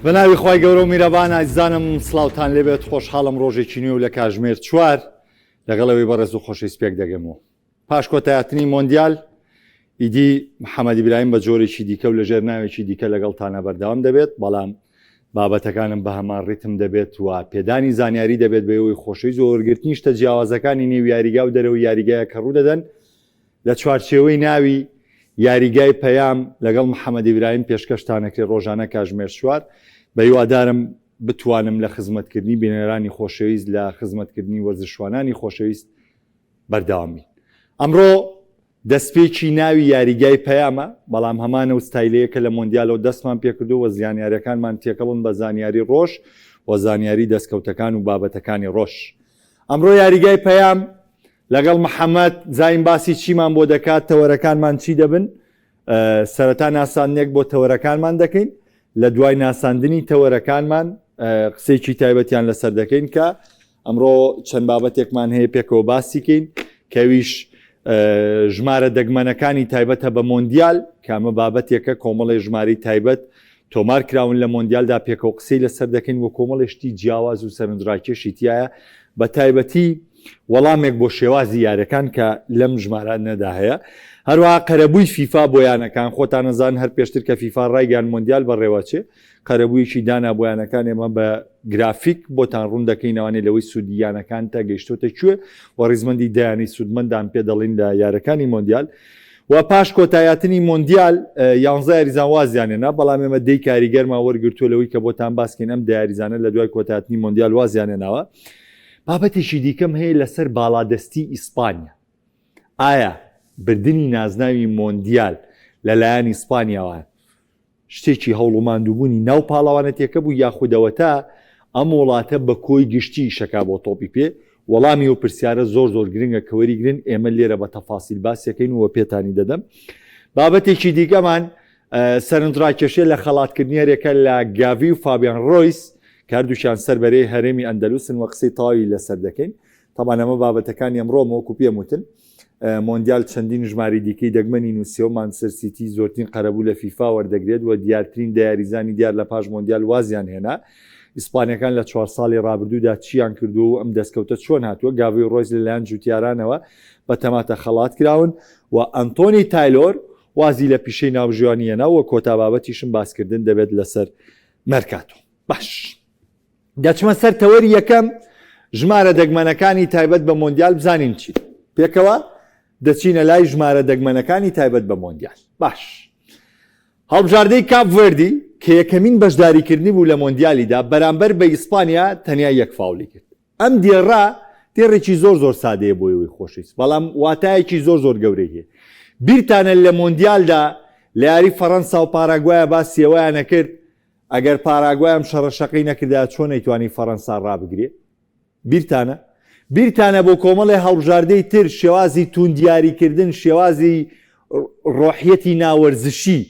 بە ناوی خوای گەورە و میرەبان ئازیزانم سڵاوتان لێبێت خۆشحاڵم ڕۆژێکی نوێ و لە کاژمێر چوار لەگەڵ ئەوەی بەڕێز و خۆشەویست پێک دەگەمەوە پاش کۆتایاتنی مۆندیال ئیدی محەممەد ئیبراهیم بە جۆرێکی دیکە و لەژێر ناوێکی دیکە لەگەڵتانە بەردەوام دەبێت بەڵام بابەتەکانم بە هەمان ڕیتم دەبێت و پێدانی زانیاری دەبێت بە ئێوەی خۆشەویست و وەرگرتنی شتە جیاوازەکانی نێو یاریگا و دەرەوەی یاریگایە کە ڕوودەدەن لە چوارچێوەی ناوی یاریگای پەیام لەگەڵ محەمەد ئیبراهیم پێشکەشتان ئەکرێت ڕۆژانە کاژمێر چوار بە هیوادارم بتوانم لە خزمەتکردنی بینەرانی خۆشەویست لە خزمەتکردنی وەرزشوانانی خۆشەویست بەردەوام بین. ئەمڕۆ دەستپێکی ناوی یاریگای پەیامە، بەڵام هەمان ئەو ستایلەیە کە لە مۆندیالەوە دەستمان پێکردووە و زیانیاریەکانمان تێکەڵن بە زانیاری ڕۆژ و زانیاری دەستکەوتەکان و بابەتەکانی ڕۆژ. ئەمڕۆ یاریگای پەیام لەگەڵ محەمەد زین باسی چیمان بۆ دەکات، تەوەرەکانمان چی دەبن؟ سەرەتا ناساندنێک بۆ تەوەرەکانمان دەکەین، لە دوای ناساندنی تەوەرەکانمان قسەیەکی تایبەتیان لەسەر دەکەین کە ئەمڕۆ چەند بابەتێکمان هەیە پێکەوە باسی کەین کەویش ژمارە دەگمەنەکانی تایبەتە بە مۆندیال کە ئەمە بابەتێکە کۆمەڵی ژمارەی تایبەت تۆمار کراون لە مۆندیالدا پێکەوە قسەی لەسەر دەکەین و کۆمەڵی شتی جیاواز و سەرنجڕاکێشی تایە بە تایبەتی وەڵامێک بۆ شێوازی یارەکان کە لەم ژمارانەدا هەیە هەروەها قەرەبووی فیفا بۆ یانەکان خۆتانەزان هەر پێشتر کە فیفا ڕایگەیان مۆندیال بەڕێوەچێ قەرەبوویەکی دانا بۆ یانەکان ئێمە بە گرافیک بۆتان ڕوون دەکەینەوانێ لەوەی سوودی یانەکان تا گەیشتۆتە کوێ و ڕیزمەندی دەیانی سوودمەندان پێ دەڵین لە یارەکانی مۆندیال و پاش کۆتایاتنی مۆندیال یانزە یاریزان وازیان هێنا بەڵام ئێمە دەی کاریگەرمان وەرگرتووە لەوەی کە بۆتان باسکەین ئەم دە یاریزانە لە دوای کۆتایاتنی مۆندیال وازیان هێناوە بابەتێکی دیکەم هەیە لەسەر باڵادەستی ئیسپانیا ئایا بردنی نازناوی مۆندیال لەلایەن ئیسپانیاوە شتێکی هەوڵ و ماندووبوونی ناو پاڵەوانەتیەکە بوو یاخود ئەوەتا ئەم وڵاتە بە کۆی گشتی ئیشەکا بۆ تۆپی پێ؟ وەڵامی ئەو پرسیارە زۆر زۆر گرنگە کە وەریگرن ئێمە لێرە بە تەفاسیل باسیەکەین و پێتانی دەدەم. بابەتێکی دیکەمان سەرنجڕاکێشێ لە خەڵاتکردنی هەرێکە لە گاڤی و فابیان ڕۆیس کە هەردووکیان سەر بەرەی هەرێمی ئەندەلوسن وە قسەی تەواوی لەسەر دەکەین. تەبعەن ئەمە بابەتەکانی ئەمڕۆم وەکو پێم وتن. مۆندیال چەندین ژمارەی دیکەی دەگمەنی نووسیوە، مانچستەر سیتی زۆرترین قەرەبوو لە فیفا وەردەگرێت و دیارترین دە یاریزانی دیار لە پاش مۆندیال وازیان هێنا. ئیسپانیەکان لە چوار ساڵی رابردوودا چییان کردووە و ئەم دەستکەوتە چۆن هاتووە؟ گاڤی و رۆیس لەلایەن جوتیارانەوە بە تەماتە خەڵات کراون و ئەنتۆنی تایلۆر وازی لە پیشەی ناوبژیوانی هێنا و کۆتا بابەتیشم باسکردن دەبێت لەسەر مێرکاتۆ. باش. دەچمە سەر تەوەری یەکەم، ژمارە دەگمەنەکانی تایبەت بە مۆندیال بزانین چین. پێکەوە دەچینە لای ژمارە دەگمەنەکانی تایبەت بە مۆندیال. باش. هەڵبژاردەی کاپ ڤێردی کە یەکەمین بەشداریکردنی بوو لە مۆندیالیدا بەرامبەر بە ئیسپانیا تەنیا یەک فاولی کرد. ئەم دێڕە دێڕێکی زۆر زۆر سادەیە بۆ ئێوەی خۆشەویست بەڵام واتایەکی زۆر زۆر گەورەی هەیە. بیرتانە لە مۆندیالدا لە یاری فەڕەنسا و پاراگوایا باسی ئەوەیان ئەکرد ئەگەر پاراگوای ئەم شەڕە شەقەی نەکردایە چۆن ئەیتوانی فەڕەنسا ڕابگرێ؟ بیرتانە؟ بیرتانە بۆ کۆمەڵێ هەڵبژاردەی تر شێوازی توند یاریکردن، شێوازی ڕۆحیەتی ناوەرزشی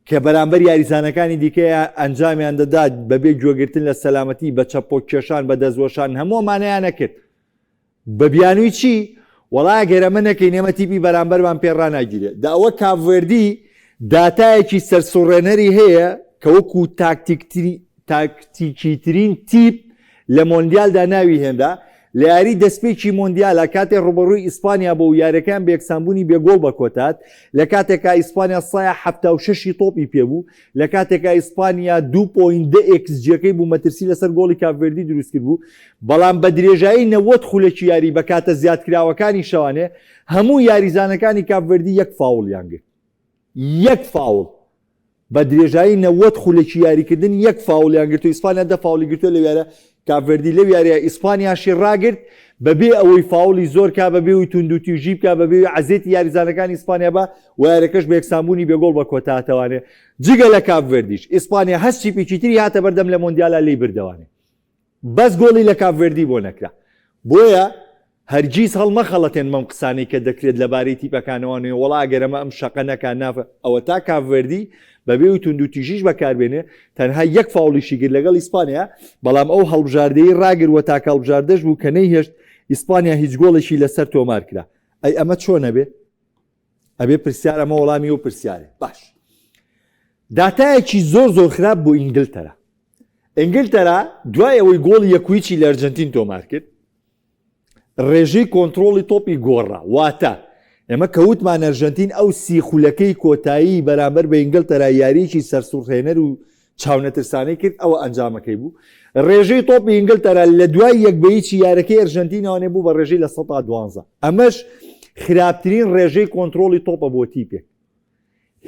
کە بەرامبەر یاریزانەکانی دیکە ئەنجامیان دەدا بەبێ گوێگرتن لە سەلامەتی بە چەپۆک کێشان بە دەستوەشان هەموو ئەمانەیان نەکرد بە بیانووی چی؟ وەڵا ئەگەر ئەمە نەکەین ئێمە تیپی بەرامبەرمان پێ ڕاناگیرێ. دە ئەوە کاپڤێردی داتایەکی سەرسوڕێنەری هەیە کە وەکو تاکتیکیترین تیپ لە مۆندیالدا ناوی هێنرا، لە یاری دەستپێکی مۆندیالا کاتێ ڕوبەڕووی ئیسپانیا بۆ و یاریەکەیان بە یەکسانبوونی بێ گۆڵ بەکۆتات، لە کاتێکا ئیسپانیا سایە 76 ی تۆپی پێبوو، لە کاتێکا ئیسپانیا دوو point دە xG ەکەی بوو مەترسی لەسەر گۆڵی کاپڤێردی دروستکردبوو، بەڵام بە درێژایی 90 خولەکی یاری بە کاتە زیادکراوەکانی شەوانێ هەموو یاریزانەکانی کاپڤێردی یەک فاوڵیان گرت. یەک فاوڵ! بە درێژایی 90 خولەکی یاریکردن یەک فاوڵیان گرت و ئیسپانیا دە فاوڵی گرتووە لەو یاریە کاپڤێردی لەو یاریە ئیسپانیاشی ڕاگرت بەبێ ئەوەی فاوڵی زۆر کا بەبێ ئەوەی توندوتیژی بکا بەبێ ئەوەی عەزێتی یاریزانەکانی ئیسپانیا با و یاریەکەش بە یەکسانبوونی بێ گۆڵ بە کۆتا هاتەوانێ جگە لە کاپڤێردیش ئیسپانیا هەر تیپێکی تری هاتە بەردەم لە مۆندیالا لێی بردەوانێ بەس گۆڵی لە کاپڤێردی بۆ نەکرا بۆیە هەرگیز هەڵمەخەڵەتێن بەم قسانەی کە دەکرێت لەبارەی تیپەکانەوە نوێ وەڵا ئەگەر ئەمە ئەم شەقە نەکا نافە ئەوەتا کاپڤێردی بەبێ و توندوتیژیش بەکاربێنێ تەنها یەک فاوڵیشی گرت لەگەڵ ئیسپانیا بەڵام ئەو هەڵبژاردەی ڕاگر وە تاکە هەڵبژاردەش بوو کە نەیهێشت ئیسپانیا هیچ گۆڵێکی لەسەر تۆمار کرا ئەی ئەمە چۆن ئەبێ ئەبێ پرسیار ئەمە وەڵامی ئەو پرسیارێ باش داتایەکی زۆر زۆر خراپ بۆ ئینگلتەرا. ئینگلتەرا دوای ئەوەی گۆڵی یەک و هیچی لە ئەرجەنتین تۆمار کرد ڕێژەی کۆنترۆڵی تۆپی گۆڕا، واتە ئێمە کە وتمان ئەرژەنتین ئەو سی خولەکەی کۆتایی بەرامبەر بە ئینگلتەرا یارییەکی سەرسوڕهێنەر و چاونەترسانەی کرد ئەوە ئەنجامەکەی بوو. ڕێژەی تۆپی ئینگلتەرا لە دوای یەک بە هیچی یارەکەی ئەرژەنتینەوانێ بوو بە ڕێژەی 12%. ئەمەش خراپترین ڕێژەی کۆنترۆڵی تۆپە بۆ تیپێک.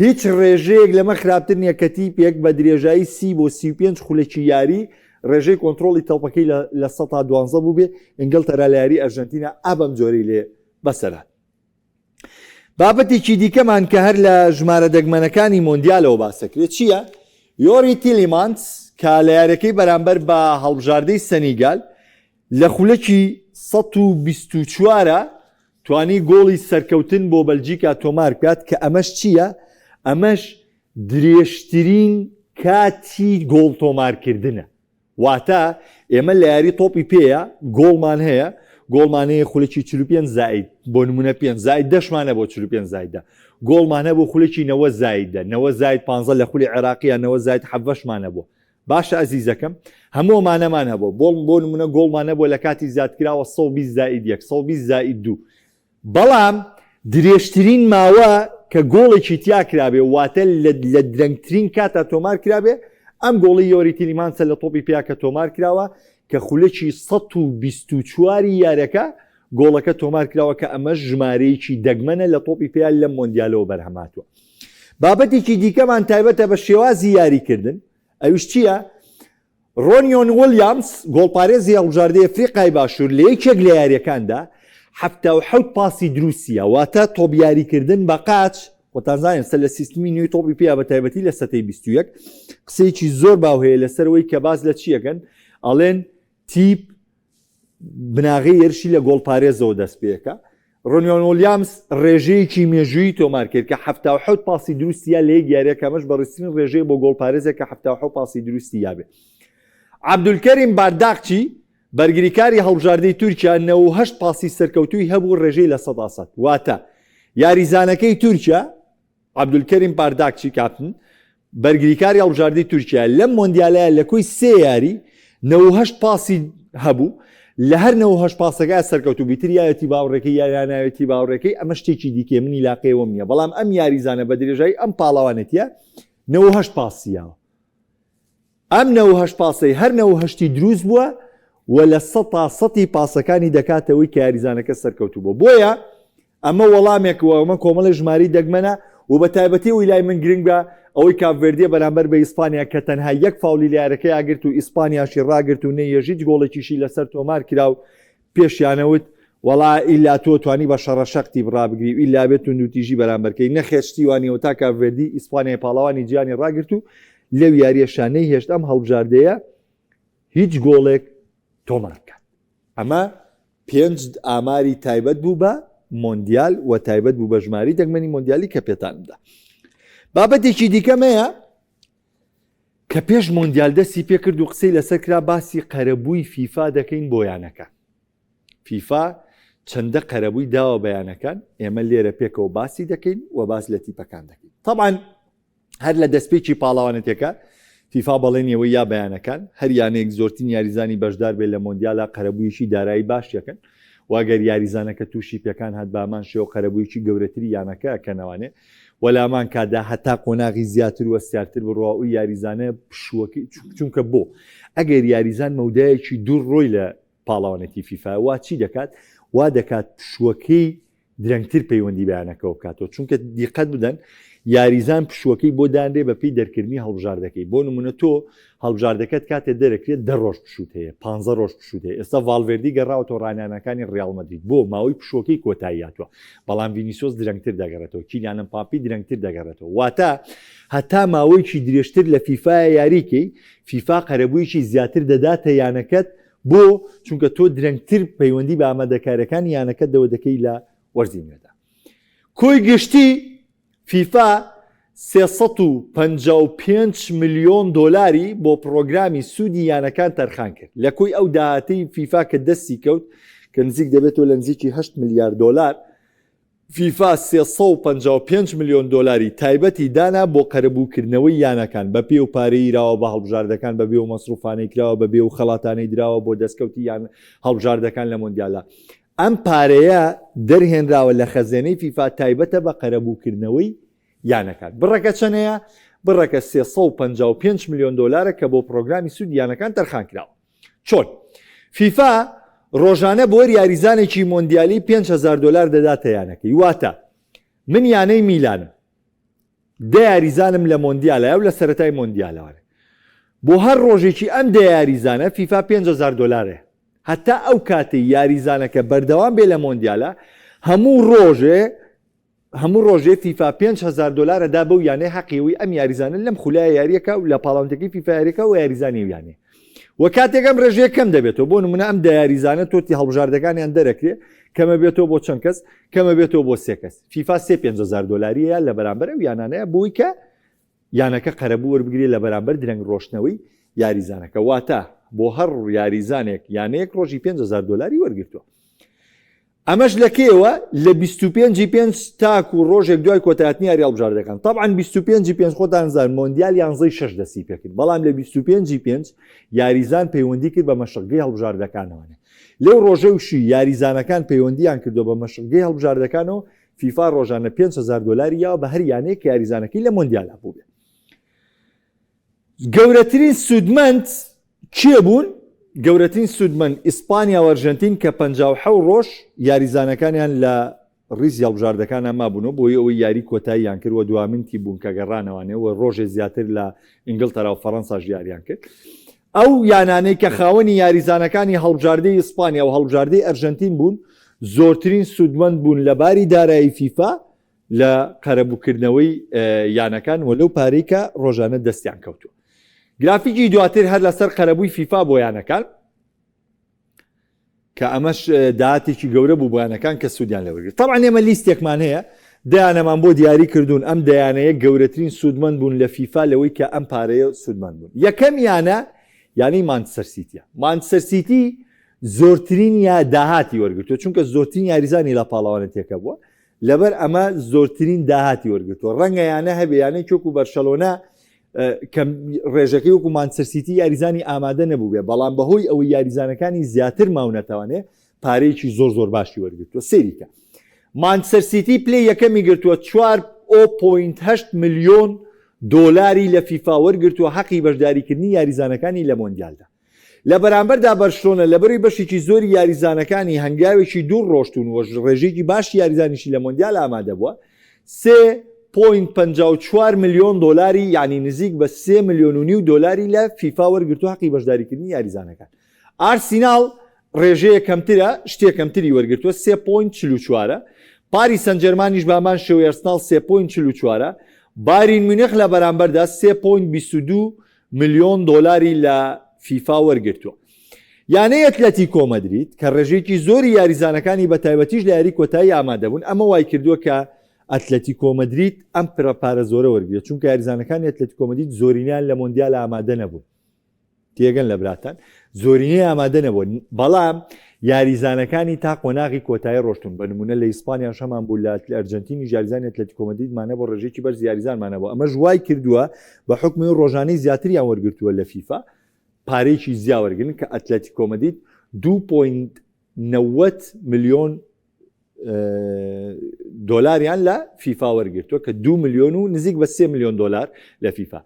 هیچ ڕێژەیەک لەمە خراپتر نییە کە تیپێک بە درێژایی 30 بۆ 35 خولەکی یاری ڕێژەی کۆنترۆڵی تۆپەکەی 12% بووبێ. ئینگلتەرا لە یاری ئەرژەنتینا ئا بەم جۆرەی لێ بەسەرهات. بابەتێکی دیکەمان کە هەر لە ژمارە دەگمەنەکانی مۆندیالەوە باس دەکرێت چییە؟ یۆری تیلیمانس کە لە یاریەکەی بەرامبەر بە هەڵبژاردەی سەنیگال لە خولەکی 124 توانی گۆڵی سەرکەوتن بۆ بەلجیکا تۆمار بکات کە ئەمەش چییە؟ ئەمەش درێژترین کاتی گۆڵ تۆمارکردنە. واتە ئێمە لە یاری تۆپی پێیە گۆڵمان هەیە، گۆڵمان هەیە خولەکی 45 زائید بۆ نمونە 5 زائید دەشمان هەبوو 45 زائید دە، گۆڵمان هەبوو خولەکی 90 زائید دە، 90 زائید 15 لە خولی عێراقیە 90 زائید حەڤەشمان هەبوو. باشە ئەزیزەکەم هەموو ئەمانەمان هەبوو. بۆ بۆ نمونە گۆڵمان هەبوو لە کاتی زیادکراوە 120 زائید 1، 120 زائید 2. بەڵام درێژترین ماوە کە گۆڵێکی تیا کرابێ واتە لە درەنگترین کاتا تۆمار کرابێ ئەم گۆڵی یۆری تیلیمانسە لە تۆپی پیا کە تۆمار کراوە کە خولەکی 124 یارەکە گۆڵەکە تۆمار کراوە کە ئەمەش ژمارەیەکی دەگمەنە لە تۆپی پیا لەم مۆندیالەوە بەرهەماتوە. بابەتێکی دیکەمان تایبەتە بە شێوازی یاریکردن ئەویش چییە؟ رۆنیۆن ویلیامس، گۆڵپارێزی هەڵبژاردەی ئەفریقای باشوور لە یەکێک لە یارییەکاندا 77 پاسی دروستیە، واتە تۆپ یاریکردن بە قاچ، خۆتان زانن سەر لە سیستمی نوێی تۆپی پێ بە تایبەتی لە سەتەی 21 قسەیەکی زۆر باو هەیە لەسەرەوەی کە باس لە چیەکەن ئەڵێن تیپ بناغەی هێرشی لە گۆڵپارێزەوە دەست پێکا. رۆنیۆن وڵیامس رێژەیەکی مێژوویی تۆمار کرد کە 77 پاسی دروستی یا لە یەک یارییە کە ئەمەش بەڕیزترین رێژەیە بۆ گۆڵپارێزێک کە 77 پاسی دروستی یابێ. عەبدولکەریم بارداقچی بەرگریکاری هەڵبژاردەی تورکیا 98 پاسی سەرکەوتووی هەبوو رێژەی 100% واتە یاریزانەکەی تورکیا عەبدولکەریم بارداکچی کاپتن بەرگریکاری هەڵبژاردەی تورکیا لەم مۆندیالەیە لە کۆی سێ یاری 98 پاسی هەبوو لە هەر 98 پاسەکە سەرکەوتوو بیتر یایەتی باوڕێکەی یا یانایەتی باوڕێکەی ئەمە شتێکی دیکەیە منی لاقەیەوەم نییە بەڵام ئەم یاریزانە بە درێژایی ئەم پاڵەوانێتیە 98 پاسی یاوە ئەم 98 پاسەی هەر 98ی دروست بووە و لە سەتا سەتی پاسەکانی دەکاتەوەی کە یاریزانەکە سەرکەوتوو بووە بۆیە ئەمە وەڵامێک و ئەمە کۆمەڵێ ژمارەی دەگمەنە و بە تایبەتی ئەوەی لای من گرنگە ئەوەی کاپڤێردیە بەرامبەر بە ئیسپانیا کە تەنها یەک فاولی لە یارەکەیا گرت و ئیسپانیاشی ڕاگرت و نەیهێشت هیچ گۆڵێکیشی لەسەر تۆمار کرا و پێشیانەوت وەڵا ئیلا تۆ توانی بە شەڕەشەق تیپ ڕابگری و ئیلا بێت توندوتیژی بەرامبەرکەی نەخێر شتی وا نیە و تا کاپڤێردی ئیسپانیای پاڵەوانی جیهانی ڕاگرت و لەو یاریەشا نەیهێشت ئەم هەڵبژاردەیە هیچ گۆڵێک تۆمار بکات. ئەمە پێنج ئاماری تایبەت بوو بە مۆندیال و تایبەت بوو بە ژماری دەگمەنی مۆندیالی کە پێتانم دا. بابەتێکی دیکەم هەیە کە پێش مۆندیال دەستی پێکرد و قسەی لەسەر کرا باسی قەرەبووی فیفا دەکەین بۆ یانەکان. فیفا چەندە قەرەبووی داوە بە یانەکان ئێمە لێرە پێکەوە باسی دەکەین و باس لە تیپەکان دەکەین. طبعا هەر لە دەستپێکی پاڵەوانێتیەکە فیفا بەڵێنی ئەوەی یا بەیانەکان هەر یانەیەک زۆرترین یاریزانی بەشدار بێت لە مۆندیالا قەرەبوویەکی دارایی باش یەکەن و ئەگەر یاریزانەکە تووشی پێکان هات بامان شێوە قەرەبوویەکی گەورەتری یانەکە ئەکەنەوانێ و لامان کاتدا هەتا قۆناغی زیاتر و سیارتر بڕوا و یاریزانە پشووەکەی چونکە بۆ ئەگەر یاریزان مەودایەکی دوور ڕۆی لە پاڵەوانێتی فیفا وا چی دەکات وا دەکات پشووەکەی درەنگتر پەیوەندی بە یانەکەوە بکاتەوە چونکە دیقەت بدەن یاریزان پشووەکەی بۆ دانرێ بە پێی دەرکردنی هەڵبژاردەکەی بۆ نمونە تۆ هەڵبژاردەکەت کاتێ دەرەکرێت دە ڕۆژ پشوت هەیە پ ڕۆژ پشوت هەیە ئێستا ڤالڤێردی گەڕاوەتەوە ڕانانەکانی ڕیاڵ مەدرید بۆ ماوەی پشووەکەی کۆتاییاتوە بەڵام ڤینیسۆس درەنگتر دەگەڕێتەوە کیلیان ئەمپاپی درەنگتر دەگەڕێتەوە واتە هەتا ماوەیەکی درێژتر لە فیفا یاریکەی فیفا قەرەبوویەکی زیاتر دەداتە یانەکەت بۆ؟ چونکە تۆ درەنگتر پەیوەندی بە ئامادەکاریەکانی یانەکەت دەوە دەکەی لە وەرزی نوێدا. کۆی گشتی فیفا 355 ملیۆن دۆلاری بۆ پڕۆگرامی سوودی یانەکان تەرخان کرد لە کۆی ئەو داهاتەی فیفا کە دەستی کەوت کە نزیک دەبێتەوە لە نزیکی 8 ملیار دۆلار. فیفا 355 ملیۆن دۆلاری تایبەتی دانا بۆ قەرەبووکردنەوەی یانەکان بە پێ و پارەی راوە بە هەڵبژاردەکان بە بێ و مەسروفانەی کراوە بە بێ و خەڵاتانەی دراوە بۆ دەستکەوتی یان هەڵبژاردەکان لە مۆندیالا ئەم پارەیە دەرهێنراوە لە خەزێنەی فیفا تایبەتە بە قەرەبووکردنەوەی یانەکان. بڕەکە چەنەیە؟ بڕەکە 355 ملیۆن دۆلارە کە بۆ پرۆگرامی سوودی یانەکان تەرخان کراوە. چۆن؟ فیفا ڕۆژانە بۆ هەر یاریزانێکی مۆندیالی 5000 دۆلار دەداتە یانەکەی. واتە من یانەی میلانم. دە یاریزانم لە مۆندیالایە و لە سەرەتای مۆندیالەوانە. بۆ هەر ڕۆژێکی ئەم دە یاریزانە فیفا 5000 دۆلارە هەتا ئەو کاتەی یاریزانەکە بەردەوام بێ لە مۆندیالە هەموو ڕۆژێ هەموو ڕۆژێ فیفا 5000 دۆلار ئەدا بەو یانەی حەقی ئەوەی ئەم یاریزانە لەم خولایە یاریەکە و لە پاڵاوتەکەی فیفا یاریەکە و یاریزانی ئەو یانەیە و کاتێک ئەم ڕێژەیە کەم دەبێتەوە بۆ نمونە ئەم دە یاریزانە تۆتی هەڵبژاردەکانیان دەرەکرێ کەمە بێتەوە بۆ چەند کەس کەمە بێتەوە بۆ سێ کەس فیفا سێ 5000 دۆلاریە لە بەرامبەر ئەو یانانەیە بۆی کە یانەکە قەرەبوو وەربگرێت لە بەرامبەر درەنگ ڕۆشتنەوەی یاریزانەکە، واتە بۆ هەر یاریزانێک یانەیەک ڕۆژی 5000 دۆلاری وەرگرتووە. ئەمەش لە کەیەوە؟ لە 25 ی پێنج تاکو ڕۆژێک دوای کۆتایهاتنی یاری هەڵبژاردەکان. تەبعەن 25 ی پێنج خۆتان زان مۆندیال یانزەی شەش دەستی پێکرد، بەڵام لە 25 ی پێنج یاریزان پەیوەندی کرد بە مەشقگەی هەڵبژاردەکانەوە. لەو ڕۆژەوشی یاریزانەکان پەیوەندیان کردووە بە مەشقگەی هەڵبژاردەکانەوە فیفا ڕۆژانە 5000 دۆلاری یاوە بە هەر یانەیەک کە یاریزانەکەی لە مۆندیالا بووبێ. گەورەترین سوودمەند کێ بوون؟ گەورەترین سوودمەند ئیسپانیا و ئەرژەنتین کە 57 ڕۆژ یاریزانەکانیان لە ڕیزی هەڵبژاردەکانە مابوونەوە بۆی ئەوەی یاری کۆتاییان کرد و دوامین تیپ بوون کە گەڕانەوانێ و ڕۆژێ زیاتر لە ئینگلتەرا و فەڕەنساش یاریان کرد. ئەو یانانەی کە خاوەنی یاریزانەکانی هەڵبژاردەی ئیسپانیا و هەڵبژاردەی ئەرژەنتین بوون، زۆرترین سوودمەند بوون لە باری دارایی فیفا لە قەرەبووکردنەوەی یانەکان و لەو پارەی کە ڕۆژانە دەستیان کەوتووە. گرافیکی دواتر هەر لەسەر قەرەبووی فیفا بۆ یانەکان کە ئەمەش داهاتێکی گەورە بوو بۆ یانەکان کە سوودیان لێ وەرگرت. تەبعەن ئێمە لیستێکمان هەیە دەیانەمان بۆ دیاری کردوون ئەم دەیانەیە گەورەترین سوودمەند بوون لە فیفا لەوەی کە ئەم پارەیە سوودمەند بوون. یەکەم یانە یانەی مانچستەر سیتیە. مانچستەر سیتی زۆرترین یا داهاتی وەرگرتووە چونکە زۆرترین یاریزانی لە پاڵەوانێتیەکە بووە لەبەر ئەمە زۆرترین داهاتی وەرگرتووە ڕەنگە یانە هەبێ یانەی چۆک و بەرشەلۆنە کە ڕێژەکەی وەکو مانچستەر سیتی یاریزانی ئامادە نەبوو بێ بەڵام بەهۆی ئەوەی یاریزانەکانی زیاتر ماونەتەوانێ پارەیەکی زۆر زۆر باشی وەرگرتووە سەیریکە مانچستەر سیتی پلەی یەکەمی گرتووە 4.8 ملیۆن دۆلاری لە فیفا وەرگرتووە حەقی بەشداریکردنی یاریزانەکانی لە مۆندیالدا لە بەرامبەردا بەرشلۆنە لەبەرەی بەشێکی زۆری یاریزانەکانی هەنگاوێکی دوور ڕۆشتوون و ڕێژەیەکی باشی یاریزانیشی لە مۆندیال ئامادەبووە، 3.54 ملیۆن دۆلاری یانی نزیک بە سێ ملیۆن و نیو دۆلاری لە فیفا وەرگرتووە حەقی بەشداریکردنی یاریزانەکان. ئارسیناڵ ڕێژەیە کەمترە شتێ کەمتری وەرگرتووە 3.44 پاریس سانجێرمانیش بە هەمان شێوەی ئەرسناڵ 3.44 بایرن میونخ لە بەرامبەردا 3.22 ملیۆن دۆلاری لە فیفا وەرگرتووە. یانەی ئەتلەتیکۆ مەدرید کە ڕێژەیەکی زۆری یاریزانەکانی بە تایبەتیش لە یاری کۆتایی ئامادەبوون ئەمە وایکردووە کە ئەتلەتیکۆ مەدرید ئەم پرە پارە زۆرە وەرگێت چونکە یاریزانەکانی ئەتلەتیکۆ مەدرید زۆرینیان لە مۆندیال ئامادە نەبوون تێگەن لە براتان زۆرینەی ئامادە نەبوون بەڵام یاریزانەکانی تا قۆناغی کۆتایی ڕۆشتون بە نمونە لە ئیسپانیاش هەمان بوو لە ئەرجنتینی یاریزانی ئەتلەتیکۆ مەدریدمانە بۆ ڕێژێکی بەرز یاریزانمانە بۆ ئەمەش وای کردووە بە حکومی ڕۆژانەی زیاتریان وەرگرتووە لە فیفا پارێکی زیا وەرگن کە ئەتلەتیکۆ مەدرید 2.90 ملیۆن دۆلاریان لە فیفا وەرگرتووە کە 2 ملیۆن و نزیک بە 3 ملیۆن دۆلار لە فیفا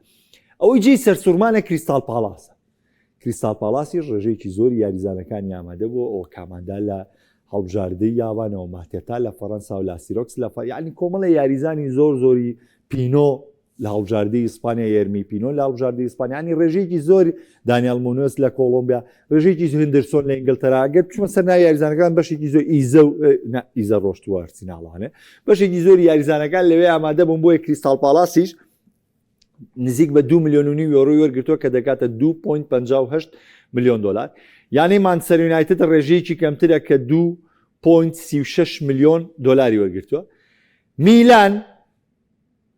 ئەوەی جێی سەرسوورمانە کریستال پاڵاسە کریستال پاڵاسی ڕێژەیەکی زۆری یاریزانەکانی ئامادە بووە ئەوە کاماندا لە هەڵبژاردەی یاوانەوە ماتێتا لە فەڕەنسا و لاسیرۆکس لە یعنی کۆمەڵە یاریزانی زۆر زۆری پینۆ لە هەڵبژاردەی ئیسپانیا یەرمی پینۆ لە هەڵبژاردەی ئیسپانیا ینی ڕێژەیەکی زۆر دانیال مونۆس لە کۆڵۆمبیا ڕێژەیەکی زۆر هندرسۆن لە ئینگلتەرا گەر بچمە سەر ناوی یاریزانەکان بەشێکی زۆر ئیزە و نا ئیزە ڕۆشتووە ئەرسیناڵانێ بەشێکی زۆری یاریزانەکان لەوێ ئامادە بوون بۆیە کریستاڵ پاڵاسیش نزیک بە 2 ملیۆن و نیو یۆرۆی وەرگرتووە کە دەکاتە 2.58 ملیۆن دلار یانەی مانچستەر یونایتد ڕێژەیەکی کەمترە کە 2.36 ملیۆن دلاری وەرگرتووە میلان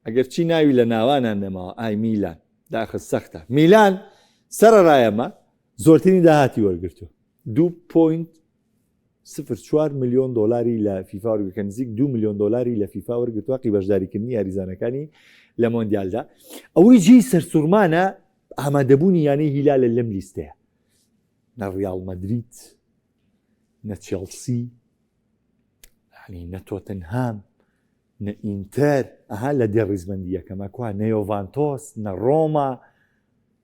ئەگەر چی ناوی لە ناوانان نەماوە ئای میلان داخت سەختە میلان سەرەڕای ئەمە زۆرترین داهاتی وەرگرتووە 2. سفر چوار ملیۆن دۆلاری لە فیفا وەرگرت کە نزیک دوو ملیۆن دۆلاری لە فیفا وەرگرتووە قی بەشداریکردنی یاریزانەکانی لە مۆندیالدا. ئەوەی جێی سەرسوڕمانە ئامادەبوونی یانەی هیلالە لەم لیستەیە، نە ڕیاڵ مەدرید، نە چێڵسی، یانی نە تۆتنهام، نە ئینتەر، ئەها لە دێ ڕیزبەندی یەکەمە کوا، نە یۆڤانتۆس، نە ڕۆما،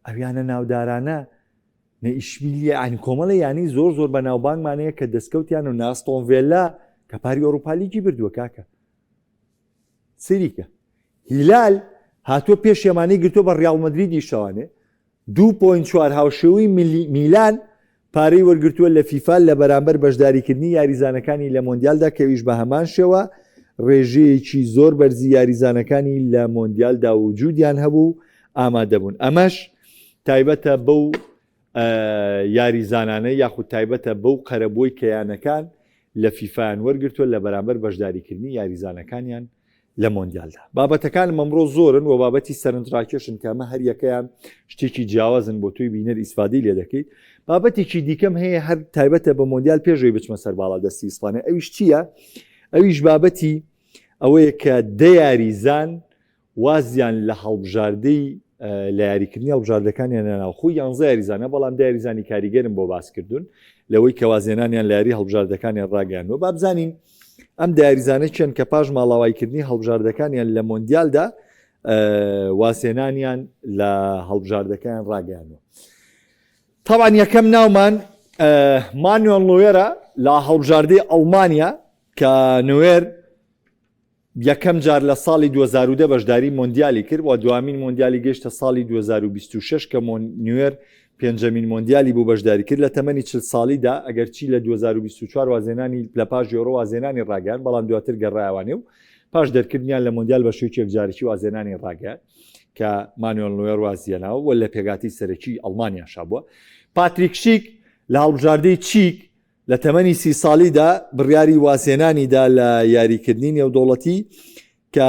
ئەو یانە ناودارانە، نە ئیشبیلیە، یانی کۆمەڵێ یانەی زۆر زۆر بەناوبانگمان هەیە کە دەستکەوتیان و نە ئاستۆن ڤێلا کە پاری ئەوروپا لیگی بردووە کاکە. سەیریکە هیلال هاتووە پێش یەمانەی گرتووە بە ڕیاڵ مەدریدی شەوانێ 2.4 هاوشێوەی میلان پارەی وەرگرتووە لە فیفا لە بەرامبەر بەشداریکردنی یاریزانەکانی لە مۆندیالدا کە ئەویش بە هەمان شێوە ڕێژەیەکی زۆر بەرزی یاریزانەکانی لە مۆندیالدا وجودیان هەبوو و ئامادەبوون ئەمەش تایبەتە بەو یاریزانانە یاخود تایبەتە بەو قەرەبووی کە یانەکان لە فیفایان وەرگرتووە لە بەرامبەر بەشداریکردنی یاریزانەکانیان لە مۆندیالدا. بابەتەکانم ئەمڕۆ زۆرن و بابەتی سەرنجڕاکێشن کە ئەمە هەریەکەیان شتێکی جیاوازن بۆ تۆی بینەر ئیسفادەی لێ دەکەیت. بابەتێکی دیکەم هەیە هەر تایبەتە بە مۆندیال پێش ئەوەی بچمە سەر باڵادەستی ئیسپانیا ئەویش چییە؟ ئەویش بابەتی ئەوەیە کە دە یاریزان وازیان لە هەڵبژاردەی لە یاریکردنی هەڵبژاردەکانیان لە ناوخۆی یانزە یاریزانە بەڵام دە یاریزانی کاریگەرم بۆ باسکردوون لەوەی کە وازێنانیان لە یاری هەڵبژاردەکانیان ڕاگەیاندووە با بزانین ئەم دە یاریزانە کێن کە پاش ماڵاوایکردنی هەڵبژاردەکانیان لە مۆندیالدا وازێنانیان لە هەڵبژاردەکەیان ڕاگەیاندووە طبعا یەکەم ناومان مانوێل نوێرە لە هەڵبژاردەی ئەڵمانیا کە نوێر یەکەم جار لە ساڵی 2010 بەشداری مۆندیالی کرد و دوامین مۆندیالی گەیشتە ساڵی 2026 کە نوێر پێنجەمین مۆندیالی بوو بەشداری کرد لە تەمەنی 40 ساڵیدا، ئەگەرچی لە 2024 وازهێنانی لە پاش یۆرۆ وازهێنانی ڕاگەیاند، بەڵام دواتر گەڕایەوە نێو پاش دەرکردنیان لە مۆندیال بە شێوەیەکی یەکجارەکی وازهێنانی ڕاگەیاند کە مانوێل نوێر وازیهێناوە و لە پێکهاتەی سەرەکی ئەڵمانیاشا بووە. پاتریک شیک لە هەڵبژاردەی چیک لە تەمەنی سی ساڵیدا بڕیاری وازهێنانی دا لە یاریکردنی نێودەوڵەتی کە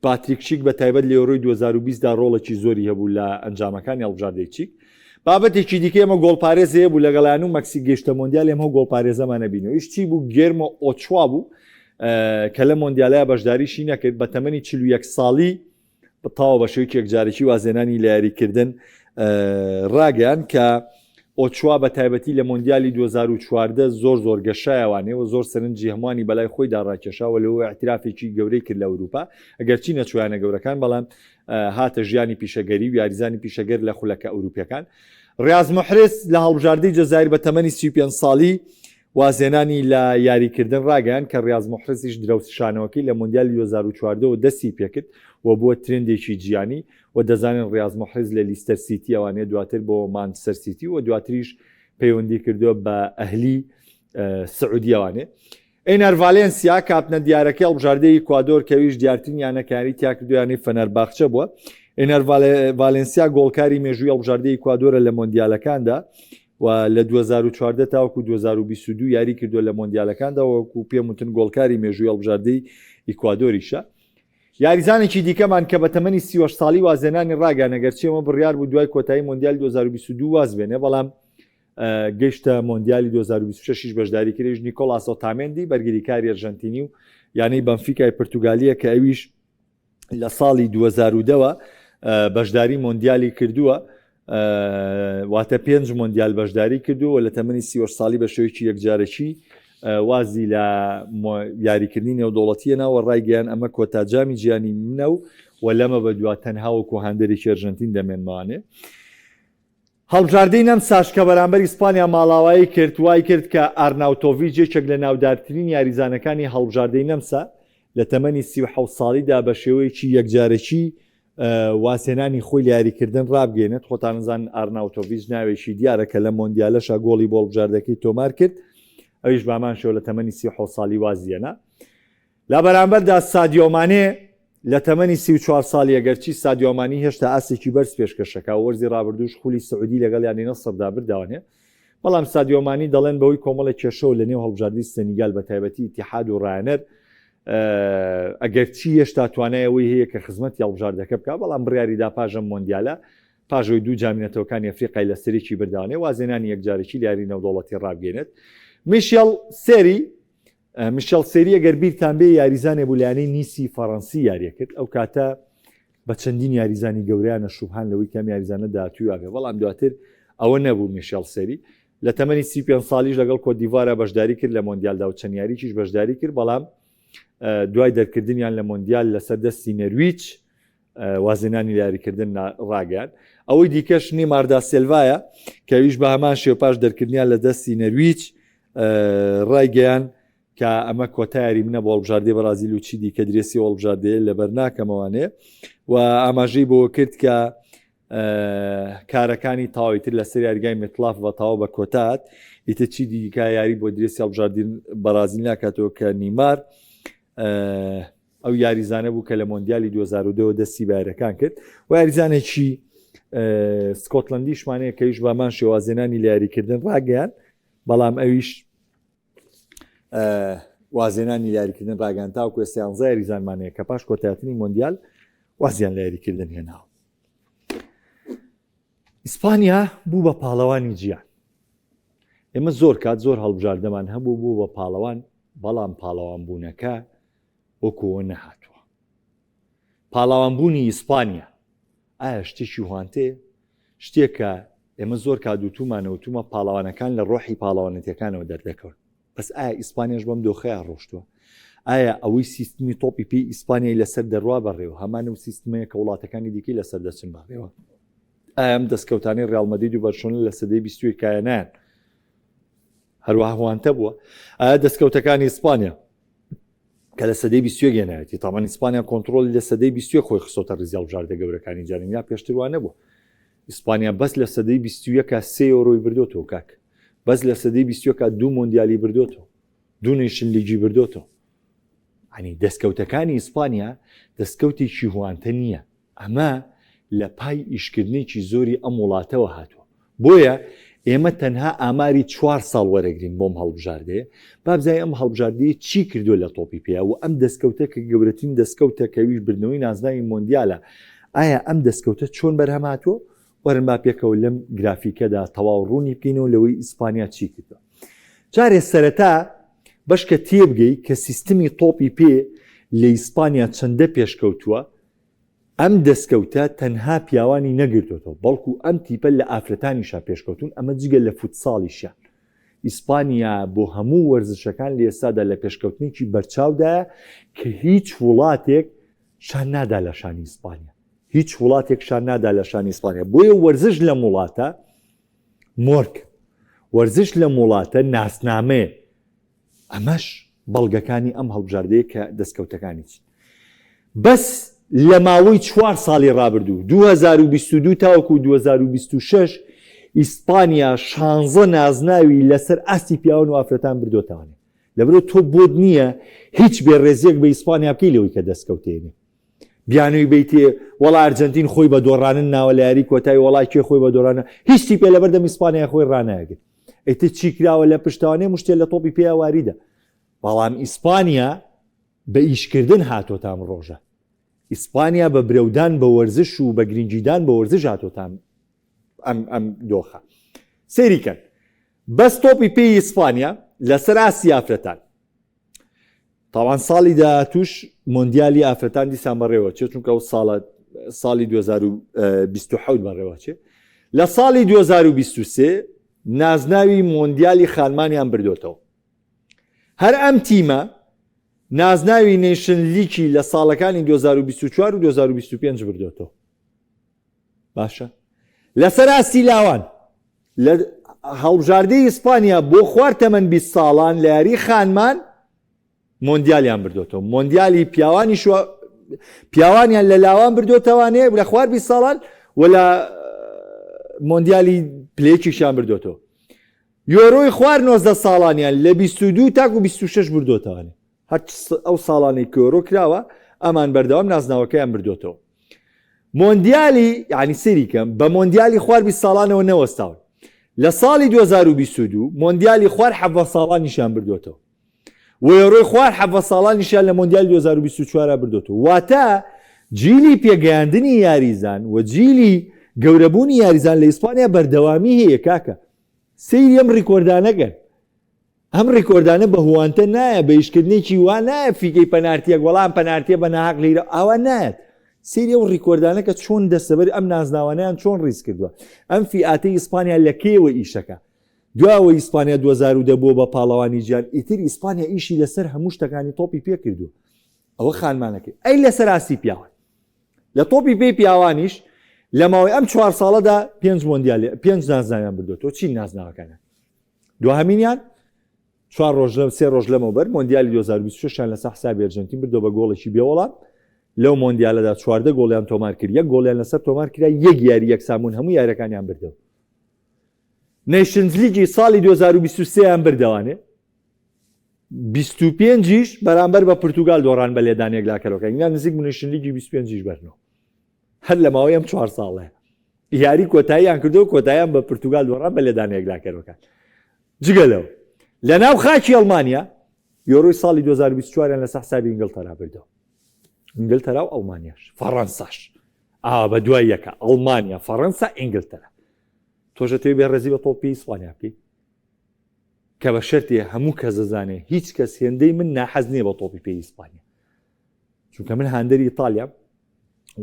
پاتریک شیک بە تایبەت لە یۆرۆی 2020 دا ڕۆڵێکی زۆری هەبوو لە ئەنجامەکانی هەڵبژاردەی چیک. بابەتێکی دیکە ئێمە گۆڵپارێز هەیە بوو لەگەڵیان و مەکسیک گەیشتە مۆندیال ئێمە گۆڵپارێزەمان نەبینەوە ئیش چی بوو گێرمۆ ئۆچوا بوو کە لە مۆندیالە بەشداریشی نەکرد بە تەمەنی 41 ساڵی تەواو بە شێوەیەکی یەکجارەکی وازهێنانی لە یاریکردن ڕاگەیان کە ئۆچوا بە تایبەتی لە مۆندیالی 2014 زۆر زۆر گەشایەوانێ و زۆر سەرنجی هەمووانی بەلای خۆیدا ڕاکێشاوە لەوە اعترافێکی گەورەی کرد لە ئەوروپا ئەگەرچی نەچویانە گەورەکان بەڵام هاتە ژیانی پیشەگەری و یاریزانی پیشەگەر لە خولەکە ئەوروپیەکان ڕاز محرز لە هەڵبژاردەی جەزایر بە تەمەنی 35 ساڵی وازهێنانی لە یاریکردن راگەیاند کە ریاز موحرزیش درەوشانەوەکەی لە مۆندیالی 2014 وە دەستی پێکرد و بووە ترێندێکی جیهانی و دەزانین ریاز موحرز لە لیستەر سیتی ئەوانەیە دواتر بۆ مانچستەر سیتی و دواتریش پەیوەندی کردووە بە ئەهلی سعودی ئەوانێ. ئێنار ڤالێنسیا کاپتنە دیارەکەی هەڵبژاردەی ئیکوادۆر کە ئەویش دیارترین یانەکە یاری تیا کردووە یانەی فەنەرباخچە بووە. ئێنار ڤالێنسیا گۆڵکاری مێژووی هەڵبژاردەی ئیکوادۆرە لە مۆندیالەکاندا و لە 2014 تاوەکو 2022 یاری کردووە لە مۆندیالەکاندا وەکو پێم وتن گۆڵکاری مێژووی هەڵبژاردەی ئیکوادۆریشە. یاریزانێکی دیکەمان کە بە تەمەنی 38 ساڵی وازهێنانی ڕاگەیاند ئەگەرچی ئەمە بڕیار بوو دوای کۆتایی مۆندیالی 2022 واز بێنێ بەڵام گەیشتە مۆندیالی 2026 یش بەشداری کرد ئەویش نیکۆلاس ئۆتامێندی بەرگریکاری ئەرژەنتینی و یانەی بەنفیکای پرتوگالیە کە ئەویش لە ساڵی 2010ەوە بەشداری مۆندیالی کردووە واتە پێنج مۆندیال بەشداری کردووە لە تەمەنی 30 ساڵی بە شێوەیەکی یەکجارەکی وازی لە یاریکردنی نێودەوڵەتیە ناوە ڕایگەیان ئەمە کۆتا جامی جیهانی منە و و لەمە بە دوا تەنها وەکو هاندەرێکی ئەرژەنتین دەمێنمانێ. هەڵبژاردەی نەمساش کە بەرامبەر ئیسپانیا ماڵاوایی کرد، وای کرد کە ئارناوتۆڤیچ یەکێک لە ناودارترین یاریزانەکانی هەڵبژاردەی نەمسا لە تەمەنی 37 ساڵیدا بە شێوەیەکی یەکجارەکی وازهێنانی خۆی لە یاریکردن ڕابگەیەنێت، خۆتان ئەزانن ئارناوتۆڤیچ ناوێکی دیارە کە لەم مۆندیالەشا گۆڵی بۆ هەڵبژاردەکەی تۆمار کرد، ئەویش بەهەمان شێوە لە تەمەنی 37 ساڵی وازی هێنا. لە بەرامبەردا سادیۆ مانێ لە تەمەنی 34 ساڵی ئەگەرچی سادیۆ مانی هێشتا ئاستێکی بەرز پێشکەشەکا و وەرزی رابردووش خولی سعودی لەگەڵ یانەی نەسڕدا بردەوانێ بەڵام سادیۆ مانی دەڵێن بەهۆی کۆمەڵێک کێشەوە لە نێو هەڵبژاردەی سەنیگال بە تایبەتی ئیتیحاد و راهێنەر ئەگەرچی هێشتا توانای ئەوەی هەیە کە خزمەتی هەڵبژاردەکە بکا بەڵام بڕیاریدا پاش ئەم مۆندیالە. پاش ئەوەی دوو جامی نەتەوەکانی ئەفریقای لە سەرێکی بردانێ وازێنانی یەکجارەکی لە یاری نێودەوڵەتی ڕابگەێنێت. میشێل سێری میشێل سێری ئەگەر بیرتان بێ یاریزانێ بوو لە یانەی نیسی فەڕەنسی یاریە کرد ئەو کاتە بە چەندین یاریزانی گەوریانە شوبهان لەوەی کەم یاریزانە داهاتووی وابێ بەڵام دواتر ئەوە نەبوو میشێل سێری لە تەمەنی 35 ساڵیش لەگەڵ کۆتدیڤوارا بەشداری کرد لە مۆندیالدا و چەند یاریکیش بەشداری کرد بەڵام دوای دەرکردنیان لە مۆندیال لەسەر دەستی نەرویج وازێنانی لە یاریکردن ڕاگەیان ئەوەی دیکەش نیماردا سێلڤایە کە ئەویش بە هەمان شێوە پاش دەرکردنیان لە دەستی نەرویج ڕایگەیان کە ئەمە کۆتا یاری منە بۆ هەڵبژاردەی بەرازیل و چی دیکە درێسی هەڵبژاردەیە لەبەر ناکەمەوانێ و ئاماژەی بۆ کرد کە کارەکانی تەواوی تر لەسەر یاریگای مێتلاف بە تەواو بە کۆتات ئیتر چی دیکە یاری بۆ درێسی هەڵبژاردن بەرازیل ناکاتەوە کە نیمار ئەو یاریزانە بوو کە لە مۆندیالی 2002 دەستی بە یاریەکان کرد و یاریزانێکی سکۆتلندیشمانەیە کەویش بامان شێوازێنانی لە یاریکردن ڕاگەیان بەڵام ئەویش وازێنانی یاریکردن ڕاگەیان تاوکو ئێستا یانزە یاریزانمانەیە کە پاش کۆتایهاتنی مۆندیال وازیان لە یاریکردن هێناوە. ئیسپانیا بوو بە پاڵەوانی جیان ئێمە زۆر کات زۆر هەڵبژاردەمان هەبوو بوو بە پاڵەوان بەڵام پاڵەوان بوونەکە وەکوەوە نەهاتووە پاڵەوان بوونی ئیسپانیا ئایا شتێکی هوانتێ شتێکە ئێمە زۆر کات وتومانە وتومە پاڵەوانەکان لە ڕۆحی پاڵەوانەتەکانەوە دەردەکەون بەس ئایا ئیسپانیاش بەم دۆخەیا ڕۆشتووە؟ ئایا ئەوەی سیستمی تۆپی پێی ئیسپانیای لەسەر دەروا بەڕێوە هەمان ئەو سیستمەیە کە وڵاتەکانی دیکەی لەسەر دەچن بەڕێوە؟ ئایا ئەم دەستکەوتانەی ڕیاڵ مەدرید و بەرشۆنە لە سەدەی بیستویەک کایەنایان هەروەها هوانتە بووە؟ ئایا دەستکەوتەکانی ئیسپانیا کە لە سەدەی بیستویەک هێنایەتی تاوان ئیسپانیا کۆنتڕۆڵی لە سەدەی بیستویەک خۆی خستۆتە ڕیزی هەڵبژاردە گەورەکانی جاران یا پێشتر وا نەبووە ئیسپانیا بەس لە سەدەی بیستویەکا سێ یۆرۆی بردۆتەوە کاک بەس لە سەدەی بیستویەکا دوو مۆندیالی بردۆتەوە دوو nation league ی بردۆتەوە ینی دەستکەوتەکانی ئیسپانیا دەستکەوتێکی هوانتە نییە ئەمە لە پای ئیشکردنێکی زۆری ئەم وڵاتەوە هاتووە بۆیە ئێمە تەنها ئاماری چوار ساڵ وەرەگرین بۆم هەڵبژاردەیە با بزانین ئەم هەڵبژاردەیە چی کردووە لە تۆپی پێیا و ئەم دەستکەوتە کە گەورەترین دەستکەوتە کە ئەویش بردنەوەی نازناوی مۆندیالە ئایا ئەم دەستکەوتە چۆن بەرهەم هاتووە؟ وەرن با پێکەوە لەم گرافیکەدا تەواو ڕوونی بکەینەوە لەوەی ئیسپانیا چی کردووە. جارێ سەرەتا بەشکە تێبگەی کە سیستمی تۆپی پێ لە ئیسپانیا چەندە پێشکەوتووە، ئەم دەستکەوتە تەنها پیاوانی نەگرتۆتەوە، بەڵکو ئەم تیپە لە ئافرەتانیشا پێشکەوتوون، ئەمە جگە لە فوتساڵیشیان. ئیسپانیا بۆ هەموو وەرزشەکان لە ئێستادا لە پێشکەوتنێکی بەرچاودایە کە هیچ وڵاتێک شان نادا لە شانی ئیسپانیا. هیچ وڵاتێک شان نادا لە شانی ئیسپانیا. بۆیە وەرزش لەم وڵاتە مۆرک، وەرزش لەم وڵاتە ناسنامەیە. ئەمەش بەڵگەکانی ئەم هەڵبژاردەیە کە دەستکەوتەکانی چین. بەس لە ماوەی چوار ساڵی ڕابردوو، 2022 تاوەکو 2026، ئیسپانیا شانزە نازناوی لەسەر ئاستی پیاوان و ئافرەتان بردۆتەوانێ. لەبەرئەوە تۆ بۆت نییە هیچ بێڕێزییەک بە ئیسپانیا بکەی لەوەی کە دەستکەوتێنێ. بیانووی بەیتێ وەڵا ئەرجەنتین خۆی بە دۆڕانن ناوە لە یاری کۆتایی وەڵا کێ خۆی بە دۆڕانە هیچ تیپێ لەبەردەم ئیسپانیا خۆی ڕاناگرت. ئیتر چی کراوە لە پشتەوانێ مشتێ لە تۆپی پێیا واریدە. بەڵام ئیسپانیا بە ئیشکردن هاتۆتە ئەم ڕۆژە. ئیسپانیا بە برەودان بە وەرزش و بە گرنگیدان بە وەرزش هاتۆتە ئەم ئەم دۆخە. سەیری کەن. بەس تۆپی پێی ئیسپانیا لەسەر ئاستی ئافرەتان. تاوان ساڵی داهاتووش مۆندیالی ئافرەتان دیسان بەڕێوە چێت چونکە ئەو ساڵە ساڵی 2027 بەڕێوە چێت لە ساڵی 2023 نازناوی مۆندیالی خانمانیان بردوێتەوە هەر ئەم تیمە نازناوی nation league ی لە ساڵەکانی 2024 و 2025 بردوێتەوە باشە لەسەر ئاستی لاوان لە هەڵبژاردەی ئیسپانیا بۆ خوار تەمەن 20 ساڵان لە یاری خانمان مۆندیالیان بردوێتەوە مۆندیالی پیاوانی شو پیاوانیان لە لاوان بردوێتەوانێ لە خوار 20 ساڵان و لە مۆندیالی پلەیەکیشیان بردوێتەوە یۆرۆی خوار 90 ساڵانیان لە 22 تاکو 26 بردوێتەوانێ هەر ئەو ساڵانەی کە یۆرۆ کراوە ئەمان بەردەوام نازناوەکەیان بردوێتەوە مۆندیالی یعنی سەیری کەم بە مۆندیالی خوار 20 ساڵانەوە نەوەستاون لە ساڵی 2022 مۆندیالی خوار 17 ساڵانیشیان بردوێتەوە و یۆرۆی خوار 17 ساڵانیشیان لە مۆندیال 2024 بردوێتەوە واتە جیلی پێگەیاندنی یاریزان و جیلی گەورەبوونی یاریزان لە ئیسپانیا بەردەوامی هەیە کاکە سەیری ئەم ڕیکۆردانەگەن ئەم ڕیکۆردانە بە هوانتە نایە بە ئیشکردنێکی وا نایە فیکەی پەنارتیەک وەڵام پەنارتیە بە ناهەق لیرە ئاوا نایەت سەیری ئەو ڕیکۆردانە کە چۆن دەستەبەر ئەم نازناوانەیان چۆن ڕیز کردووە ئەم فیئاتەی ئیسپانیا لە کەیەوە ئیشەکە دواوە ئیسپانیا 2010 بووە بە پاڵەوانی جیهان ئیتر ئیسپانیا ئیشی لەسەر هەموو شتەکانی تۆپی پێ کردووە ئەوە خانمانەکەی ئەی لەسەر ئاستی پیاوان لە تۆپی پێی پیاوانیش لە ماوەی ئەم چوار ساڵەدا پێنج مۆندیال پێنج نازناویان بردووە چی نازناوەکانە دواهەمینیان چوار ڕۆژ لەم سێ ڕۆژ لەمەوبەر مۆندیالی 2026یان لەسەر حسابی ئەرجەنتین بردەوە بە گۆڵێکی بێوەڵام لەو مۆندیالەدا 14 گۆڵیان تۆمار کرد یەک گۆڵیان لەسەر تۆمار کرا یەک یاری یەکسانبوون هەموو یاریەکانیان بردەوە نەیشنز لیگی ساڵی 2023یان بردەوانێ 25 یش بەرامبەر بە پرتوگال دۆڕان بە لێدان یەکلاکەرەکە یان نزیک بوو نەیشن لیگی 25یش بەرنەوە هەر لە ماوەی ئەم چوار ساڵەیە یاری کۆتاییان کردو کۆتاییان بە پرتوگال دۆڕان بە لێدانە یەکلاکەرەکان. جگە لەو لە ناو خاکی ئەڵمانیا یۆرۆی ساڵی 2024یان لەسەر حسابی ئینگلتەرا بردەوە. ئینگلتەرا و ئەڵمانیاش فەڕەنساش ئا بە دوای یەکە ئەڵمانیا فەڕەنسا ئینگلتەرا تۆشە توی بێ ڕێزی بە تۆپی ئیسپانیا بکەی کە بە شەرتێ هەموو کەس دەزانێ هیچ کەس هێندەی من ناحەز نییە بە تۆپی پێی ئیسپانیا چونکە من هاندەری ئیتالیا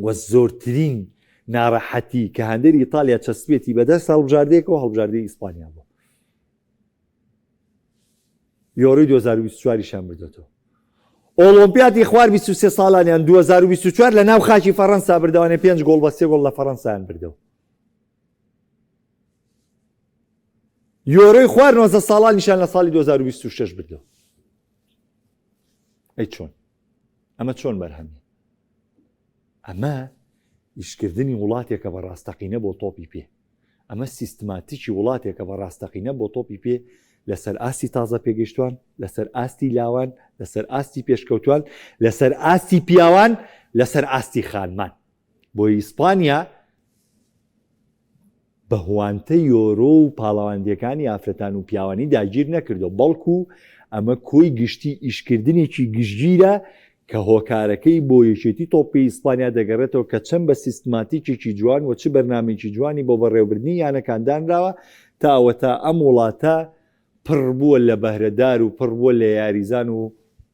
و زۆرترین ناڕەحەتی کە هاندەری ئیتالیا چەسپێتی بەدەست هەڵبژاردەیەکەوە هەڵبژاردەی ئیسپانیا بوو یۆرۆی 2024 شان بردێتەوە ئۆڵۆمپیاتی خوار 23 ساڵانیان 2024 لە ناو خاکی فەڕەنسا بردەوانێ پێنج گۆڵ بە سێ گۆڵ لە فەڕەنسایان بردەوە یۆرۆی خوار 90 ساڵانیشان لە ساڵی 2026 بردەوە ئەی چۆن ئەمە چۆن بەرهەمی ئەمە ئیشکردنی وڵاتێکە بە ڕاستەقینە بۆ تۆپی پێ ئەمە سیستماتیکی وڵاتێکە بە ڕاستەقینە بۆ تۆپی پێ لەسەر ئاستی تازە پێگەیشتوان لەسەر ئاستی لاوان لەسەر ئاستی پێشکەوتوان لەسەر ئاستی پیاوان لەسەر ئاستی خانمان بۆ ئیسپانیا بە هوانتە یۆرۆ و پاڵەواندیەکانی ئافرەتان و پیاوانی داگیر نەکردوە، بەڵکو ئەمە کۆی گشتی ئیشکردنێکی گشتگیرە کە هۆکارەکەی بۆ یەکێتی تۆپی ئیسپانیا دەگەڕێتەوە کە چەند بە سیستماتیکێکی جوان و چ بەرنامەیەکی جوانی بۆ بەڕێوەبردنی یانەکان دانراوە تا ئەوەتا ئەم وڵاتە پڕ بووە لە بەهرەدار و پڕ بووە لە یاریزان و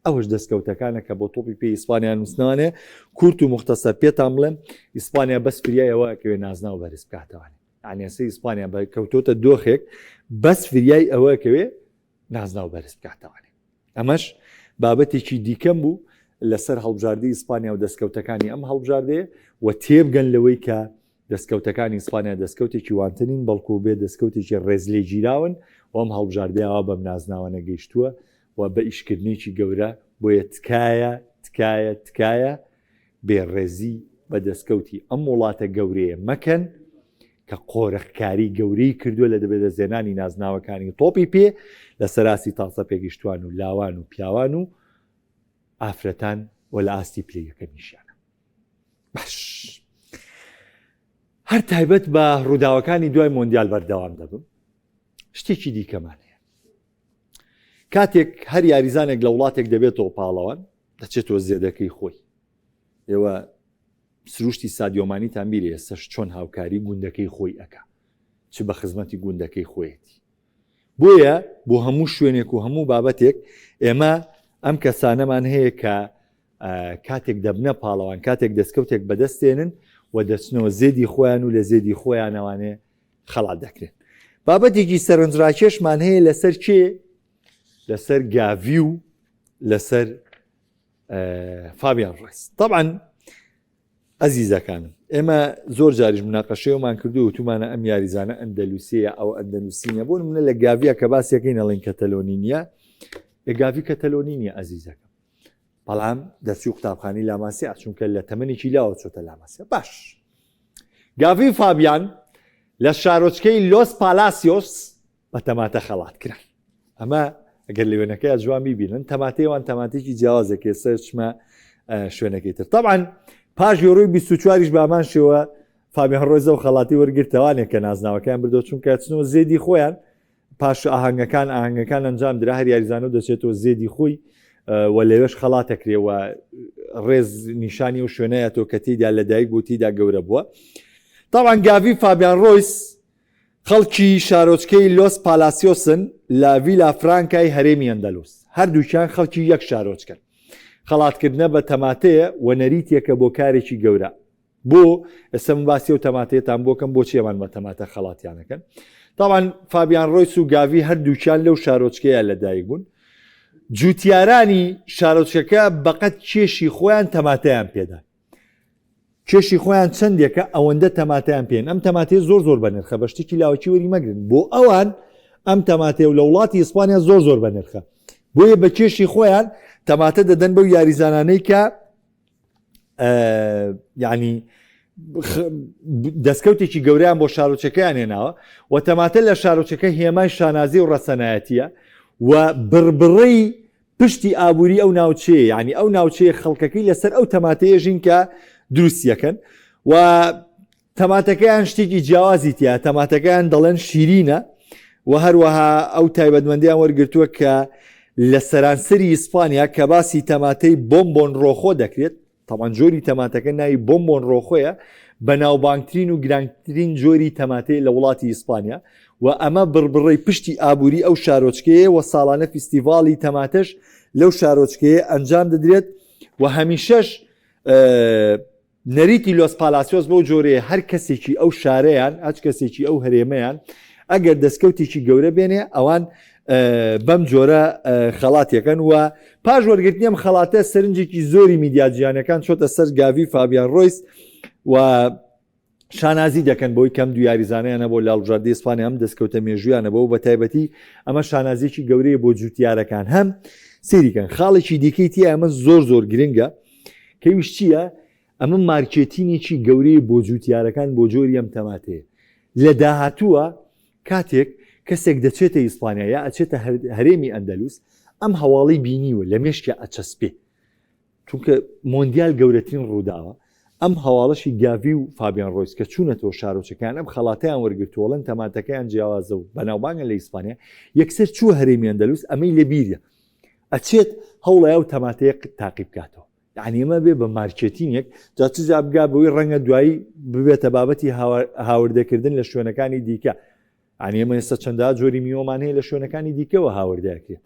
ئەوەش دەستکەوتەکانە کە بۆ تۆپی پێی ئیسپانیا نووسنەوانێ کورت و مختصر پێتان بڵێم ئیسپانیا بەس فریای ئەوە ئەکەوێ نازناو بەرز بکاتەوانێ یعنی ئێستا ئیسپانیا بە کەوتۆتە دۆخێک بەس فریای ئەوە ئەکەوێ نازناو بەرز بکاتەوانێ ئەمەش بابەتێکی دیکەم بوو لەسەر هەڵبژاردەی ئیسپانیا و دەستکەوتەکانی ئەم هەڵبژاردەیە و تێبگەن لەوەی کە دەستکەوتەکانی ئیسپانیا دەستکەوتێکی وانتە نین، بەڵکو بێ دەستکەوتێکی ڕێزلێگیراون و ئەم هەڵبژاردەیە وا بەم نازناوە نەگەیشتووە و بە ئیشکردنێکی گەورە، بۆیە تکایە، تکایە، تکایە بێڕێزی بە دەستکەوتی ئەم وڵاتە گەورەیە مەکەن کە قۆرخکاری گەورەی کردووە لە بەدەستهێنانی نازناوەکانی تۆپی پێ لە سەر ئاستی تازە پێگەیشتووان و لاوان و پیاوان و ئافرەتان و لە ئاستی پلەی یەکەمیشیانە. باش هەر تایبەت بە ڕووداوەکانی دوای مۆندیال بەردەوام دەبم شتێکی دیکەمان هەیە کاتێک هەر یاریزانێک لە وڵاتێک دەبێتەوە پاڵەوان دەچێتەوە زێدەکەی خۆی ئێوە سروشتی سادیۆمانیتان بیرێ ئێستش چۆن هاوکاری گوندەکەی خۆی ئەک چ بە خزمەتی گوندەکەی خۆیەتی بۆیە بۆ هەموو شوێنێک و هەموو بابەتێک ئێمە ئەم کەسانەمان هەیە کە کاتێک دەبنە پاڵەوان کاتێک دەستکەوتێک بەدەستێنن و دەچنەوە زێدی خۆیان و لە زێدی خۆیانەوانێ خەڵات دەکرێن بابەتێکی سەرنجڕاکێشمان هەیە لەسەر کێ لەسەر گاڤی و لەسەر فابیان ڕێس طبعا ئەزیزەکانم ئێمە زۆر جاریش مناقەشەیەمان کردو وتومانە ئەم یاریزانە ئەندەلوسیە ئەو ئەندەلوسی نیە بۆ منە لە گاڤیا کە باسیەکەی نەڵێن کەتەلۆنی نییە گاڤی کەتەلۆنی نییە ئەزیزەکەم بەڵام دەرچووی قوتابخانەی لاماسیا چونکە لە تەمەنێکی لاوە چۆتە لاماسیا باش گاڤی فابیان لە شارۆچکەی لۆس پالاسیۆس بە تەماتە خەڵات کران ئەمە ئەگەر لە وێنەکەی جوان بیبینن تەماتەیوان تەماتێکی جیاوازە کە ئێستا چمە شوێنەکەی تر طبعا پاش یۆرۆی 24یش بامان شێوە فابیان ڕۆیزە و خەڵاتی وەرگرتەوانێک کە نازناوەکەیان بردەوە چونکە چنەوە زێدی خۆیان پاش ئاهەنگەکان ئاهەنگەکان ئەنجام درا هەر یاریزانە و دەچێتەوە زێدی خۆی و لەوێش خەڵاتەکرێ و ڕێز نیشانی و شوێنایەتەوە کە تێیدا لەدایک بوو تێیدا گەورە بووە. تاوان گاڤی فابیان ڕۆیس خەڵکی شارۆچکەی لۆس پالاسیۆسن لە ڤیلا فرانکای هەرێمی ئەندەلوس، هەردووکیان خەڵکی یەک شارۆچکەن. خەڵاتکردنە بە تەماتەیە و نەریتێکە بۆ کارێکی گەورە. بۆ؟ ئێستا من باسی ئەو تەماتەیەتان بۆ کەم بۆچی ئەمان بە تەماتە خەڵاتیان ئەکەن. تاوان فابیان ڕۆیس و گاڤی هەردووکیان لەو شارۆچکەیە لەدایک بوون. جوتیارانی شارۆچکەکە بەقەد کێشی خۆیان تەماتەیان پێدان. کێشی خۆیان چەندێکە ئەوەندە تەماتەیان پێن ئەم تەماتەیە زۆر زۆر بەنرخە بە شتێکی لاوەکی وەری مەگرن بۆ ئەوان ئەم تەماتەیە و لە وڵاتی ئیسپانیا زۆر زۆر بەنرخە بۆیە بە کێشی خۆیان تەماتە دەدەن بەو یاریزانانەی کە یعنی دەستکەوتێکی گەوریان بۆ شارۆچەکەیان هێناوە و تەماتە لە شارۆچەکە هێمای شانازی و ڕەسەنایەتیە و بڕبڕەی پشتی ئابووری ئەو ناوچەیە یعنی ئەو ناوچەیە خەڵکەکەی لەسەر ئەو تەماتەیە ژین کە دروستیەکەن و تەماتەکەیان شتێکی جیاوازی تیا تەماتەکەیان دەڵێن شیرینە و هەروەها ئەو تایبەتمەندیان وەرگتووە کە لە سەرانسەری ئیسپانیا کە باسی تەماتەی بۆمبۆن ڕۆخۆ دەکرێت تەبعەن جۆری تەماتەکە ناوی بۆمبۆن ڕۆخۆیە، بەناوبانگترین و گرانترین جۆری تەماتەیە لە وڵاتی ئیسپانیا و ئەمە بڕبڕەی پشتی ئابووری ئەو شارۆچکەیە و ساڵانە فیستیڤاڵی تەماتەش لەو شارۆچکەیە ئەنجام دەدرێت و هەمیشەش نەریتی لۆس پالاسیۆس بەو جۆرەیە هەر کەسێکی ئەو شارەیان هەچ کەسێکی ئەو هەرێمەیان ئەگەر دەستکەوتێکی گەورە بێنێ ئەوان بەم جۆرە خەڵاتیەکەن و پاش وەرگرتنی ئەم خەڵاتە سەرنجێکی زۆری میدیا جیهانەکان چۆتە سەر گاوی فابیان ڕۆیس و شانازی دەکەن بۆی کەم دو یاریزانیانە بۆ لاڵبژاردی ئیسپانیا ئەم دەستکەوتە مێژویانە بۆ بە تایبەتی ئەمە شانازیکی گەورەیە بۆ جوتیارەکان هەم سریکەن خاڵێکی دیکەی تیا ئەمە زۆر زۆر گرنگە کەویش چییە ئەمە مارکێتینێکی گەورەیە بۆ جوتیارەکان بۆ جۆری ئەم تەماتەیە لە داهاتووە کاتێک کەسێک دەچێتە ئیسپانیا یا ئەچێتە هەرێمی ئەندەلوس ئەم هەواڵی بینیوە لە مێشکیا ئەچەسپێ چونکە مۆندیال گەورەترین ڕووداوە ئەم هەواڵەشی گاڤی و فابیان ڕۆیس کە چوونەتەوە شارۆچەکان ئەم خەڵاتیان وەرگرتووەڵەن تەماتەکەیان جیاوازە و بەناوبانگە لە ئیسپانیا یەکسەر چووە هەرێمی ئەندەلوس ئەمەی لەبیرە ئەچێت هەوڵەیە و تەماتەیە تاقی بکاتەوە یعنی ئەمە بێ بە مارکێتینێک جا چ جا بگا بەوەی ڕەنگە دوایی ببێتە بابەتی هاوردەکردن لە شوێنەکانی دیکە یعنی ئێمە ئێستا چەندە جۆری میوەمان هەیە لە شوێنەکانی دیکەوە هاوردەکرێت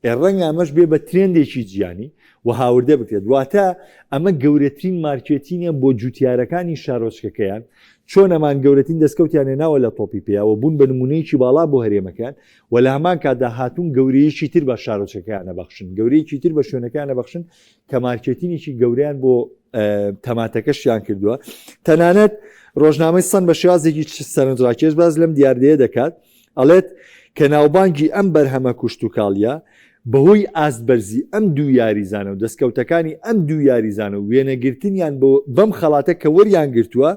ئێ ڕەنگە ئەمەش بێ بە ترێندێکی جیانی و هاوردە بکرێت واتە ئەمە گەورەترین مارکێتینە بۆ جوتیارەکانی شارۆچکەکەیان چۆن ئەمان گەورەترین دەستکەوتیان هێناوە لە تۆپی پێیەوە بوون بە نمونەیەکی باڵا بۆ هەرێمەکەیان و لە هەمان کاتدا هاتوون گەورەیەکی تر بە شارۆچکەکەیان ئەبەخشن، گەورەیەکی تر بە شوێنەکەیان ئەبەخشن کە مارکێتینێکی گەورەیان بۆ تەماتەکەشیان کردووە. تەنانەت ڕۆژنامەی سەن بە شێوازێکی سەرنجڕاکێش باس لەم دیاردەیە دەکات، ئەڵێت کە ناوبانگی ئەم بەرهەمە کوشتوکاڵییە بەهۆی ئاست بەرزی ئەم دوو یاریزانە و دەستکەوتەکانی ئەم دوو یاریزانە و وێنەگرتنیان بەم خەڵاتە کە وەریان گرتووە،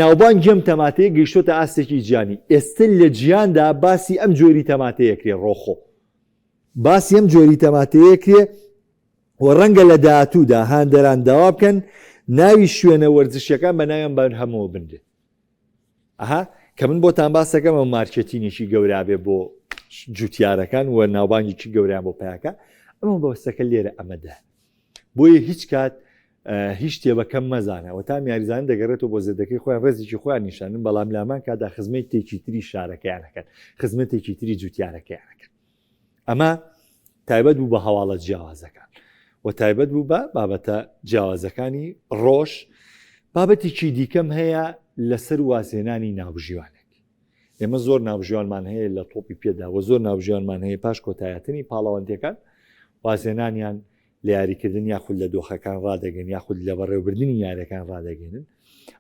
ناوبانگی ئەم تەماتەیە گەیشتۆتە ئاستێکی جیانی ئێستە لە جیاندا باسی ئەم جۆری تەماتەیە کرێ ڕۆخۆ باسی ئەم جۆری تەماتەیە کرێ و ڕەنگە لە داهاتوودا هاندەران داوا بکەن ناوی شوێنە وەرزشیەکان بە ناویان بەرهەمەوە بنرێت ئەها کە من بۆتان باسەکەم ئەو مارکێتینێکی گەورابێ بۆ جوتیارەکان و ناوبانگێکی گەوریان بۆ پیاکە ئەمە بەوەستەکە لێرە ئەمەدا بۆیە هیچ کات هیچ شتێ بە کەم مەزانە و تام یاریزان دەگەڕێتەوە بۆ زێدەکەی خۆیان ڕێزێکی خۆیان نیشانن بەڵام لامان کادا خزمەتێکی تری شارەکەیان ئەکەن خزمەتێکی تری جوتیارەکەیان ئەکەن ئەمە تایبەت بوو بە هەواڵە جیاوازەکان و تایبەت بوو بە بابەتە جیاوازەکانی ڕۆژ بابەتێکی دیکەم هەیە لەسەر وازهێنانی ناوبژیوانێک ئێمە زۆر ناوبژیوانمان هەیە لە تۆپی پێدا و زۆر ناوبژیوانمان هەیە پاش کۆتایەتنی پاڵەوانتیەکان وازهێنانیان لە یاریکردن یاخود لە دۆخەکان ڕادەگەن یاخود لە بەڕێوبردنی یاریەکان ڕادەگەێنن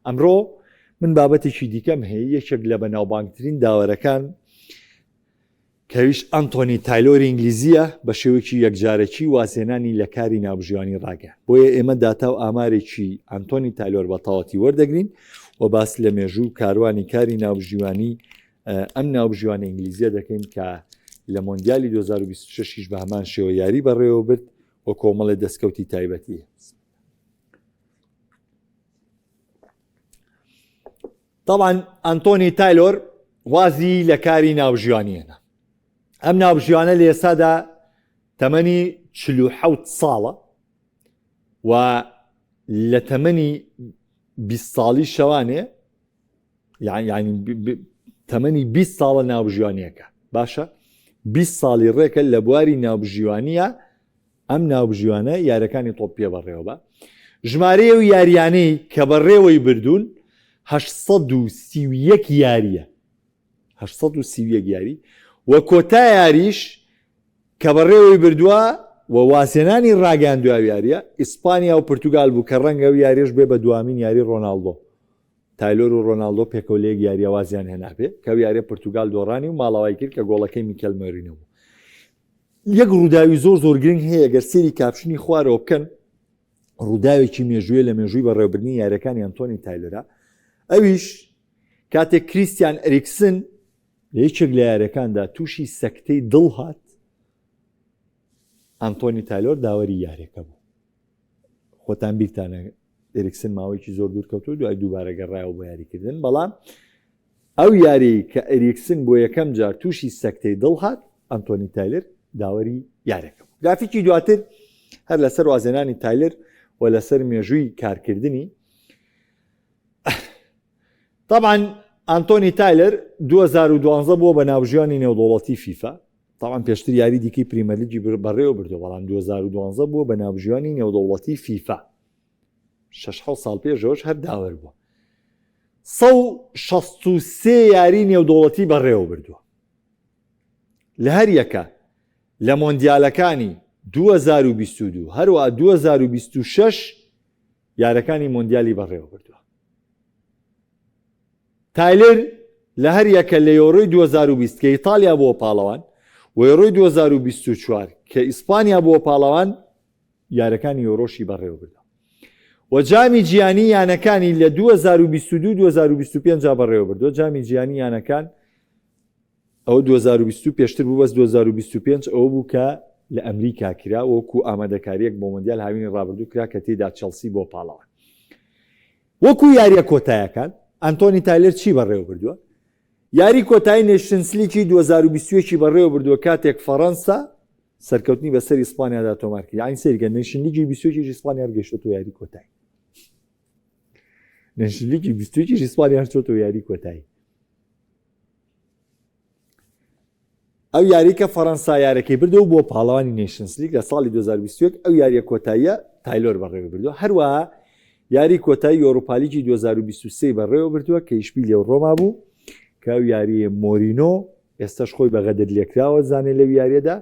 ئەمڕۆ من بابەتێکی دیکەم هەیە یەکێک لە بەناوبانگترین داوەرەکان کەویش ئەنتۆنی تایلۆری ئینگلیزیە بە شێوەیەکی یەکجارەکی وازهێنانی لە کاری ناوبژیوانی ڕاگەیاند. بۆیە ئێمە داتا و ئامارێکی ئەنتۆنی تایلۆر بە تەواوەتی وەردەگرین و باس لە مێژوو و کاروانی کاری ناوبژیوانی ئەم ناوبژیوانە ئینگلیزیە دەکەین کە لە مۆندیالی 2026 یش بە هەمان شێوە یاری بەڕێوە برد و کۆمەڵێ دەستکەوتی تایبەتی. تەبعەن ئەنتۆنی تایلۆر وازی لە کاری ناوبژیوانی هێنا. ئەم ناوبژیوانە لە ئێستادا تەمەنی 47 ساڵە و لە تەمەنی 20 ساڵی شەوانێ یعنی تەمەنی 20 ساڵە ناوبژیوانیەکە باشە 20 ساڵی ڕێکە لە بواری ناوبژیوانیە ئەم ناوبژیوانە یارەکانی تۆپ پێ بەڕێوە بە ژمارەیە و یاریانەی کە بەڕێوەی بردوون 831 یاریە 831 یاری و کۆتا یاریش کە بەڕێوەی بردووە و وازهێنانی ڕاگەیاندووە ئەو یارییە، ئیسپانیا و پرتوگال بوو کە ڕەنگە ئەو یارییەش بێ بە دوامین یاری ڕۆناڵدۆ. تایلۆر و ڕۆناڵدۆ پێکەوە لە یەک یارییە وازیان هێنابێ، کە ئەو یارییە پرتوگال دۆڕانی و ماڵاوای کرد کە گۆڵەکەی میکێل مێرینۆ بوو. یەک ڕووداوی زۆر زۆر گرنگ هەیە گەر سەیری caption ی خوارەوە بکەن، ڕووداوێکی مێژوویە لە مێژووی بەڕێوەبردنی یارییەکانی ئەنتۆنی تایلۆرە، ئەویش کاتێک کریستیان ئەریکسن لە یەکێک لە یاریەکاندا تووشی سەکتەی دڵ هات، ئەنتۆنی تایلۆر داوەری یاریەکە بوو. خۆتان بیرتانە ئێریکسن ماوەیەکی زۆر دوور کەوتو دوای دووبارە گەڕایەوە بۆ یاریکردن، بەڵام ئەو یاریی کە ئەریکسن بۆ یەکەم جار تووشی سەکتەی دڵ هات، ئەنتۆنی تایلر داوەری یاریەکە بوو. گرافیکی دواتر هەر لەسەر وازێنانی تایلر و لەسەر مێژووی کارکردنی تەبعەن ئانتۆنی تایلەر 2012 بووە بە ناوبژیوانی نێودەوڵەتی فیفا تاوان پێشتر یاری دیکەی پریمەرلیگی بەڕێوە بردو بەڵام 2012 بووە بە ناوبژیوانی نێودەوڵەتی فیفا 6 ساڵ پێشەوەش هەر داوەر بووە 163 یاری نێودەوڵەتی بەڕێوە بردووە لە هەر یەکە لە مۆندیالەکانی 2022 هەروە 2026 یارەکانی مۆندیالی بەڕێوە بردووە. تایلر لە هەریەکە لە یۆرۆی 2020 کە ئیتالیا بووە پاڵەوان و یۆرۆی 2024 کە ئیسپانیا بووە پاڵەوان یارەکانی یۆرۆشی بەڕێوە بردووە و جامی جیهانی یانەکانی لە 2022 2025 بەڕێوە بردووە جامی جیهانی یانەکان ئەوە 2022 پێشتر بوو بەس 2025 ئەوە بوو کە لە ئەمریکا کرا وەکو ئامادەکاریەک بۆ مۆندیال هاوینی ڕابردوو کرا کە تێیدا چێڵسی بۆ پاڵەوان. وەکو یاریە کۆتایەکان ئەنتۆنی تایلەر چی بەڕێوە بردووە؟ یاری کۆتایی نەیشنسلیکی 2021 بەڕێوە بردووە کاتێک فەڕەنسا سەرکەوتنی بەسەر ئیسپانیادا تۆمار کرد یانی سەیرکە نەیشنلیگی 21 ئیسپانیا گەیشتۆتە یاری کۆتایی نەیشنلیگی 21 ئیسپانیا چۆتەوە یاری کۆتایی ئەو یاری کە فەرەنسا یارەکەی بردەوە بۆ پاڵەوانی نەیشنسلیگ لە ساڵی 2021 ئەو یاریە کۆتاییە تایلۆر بەڕێوە بردووە هەروەها یاری کۆتایی یۆروپالیکی 2023 بەڕێوە بردووە کە ئیشبیلیە و ڕۆما بوو کە ئەو یاریە مۆرینۆ ئێستش خۆی بە غەدر لێکراوە زانێ لەو یاریەدا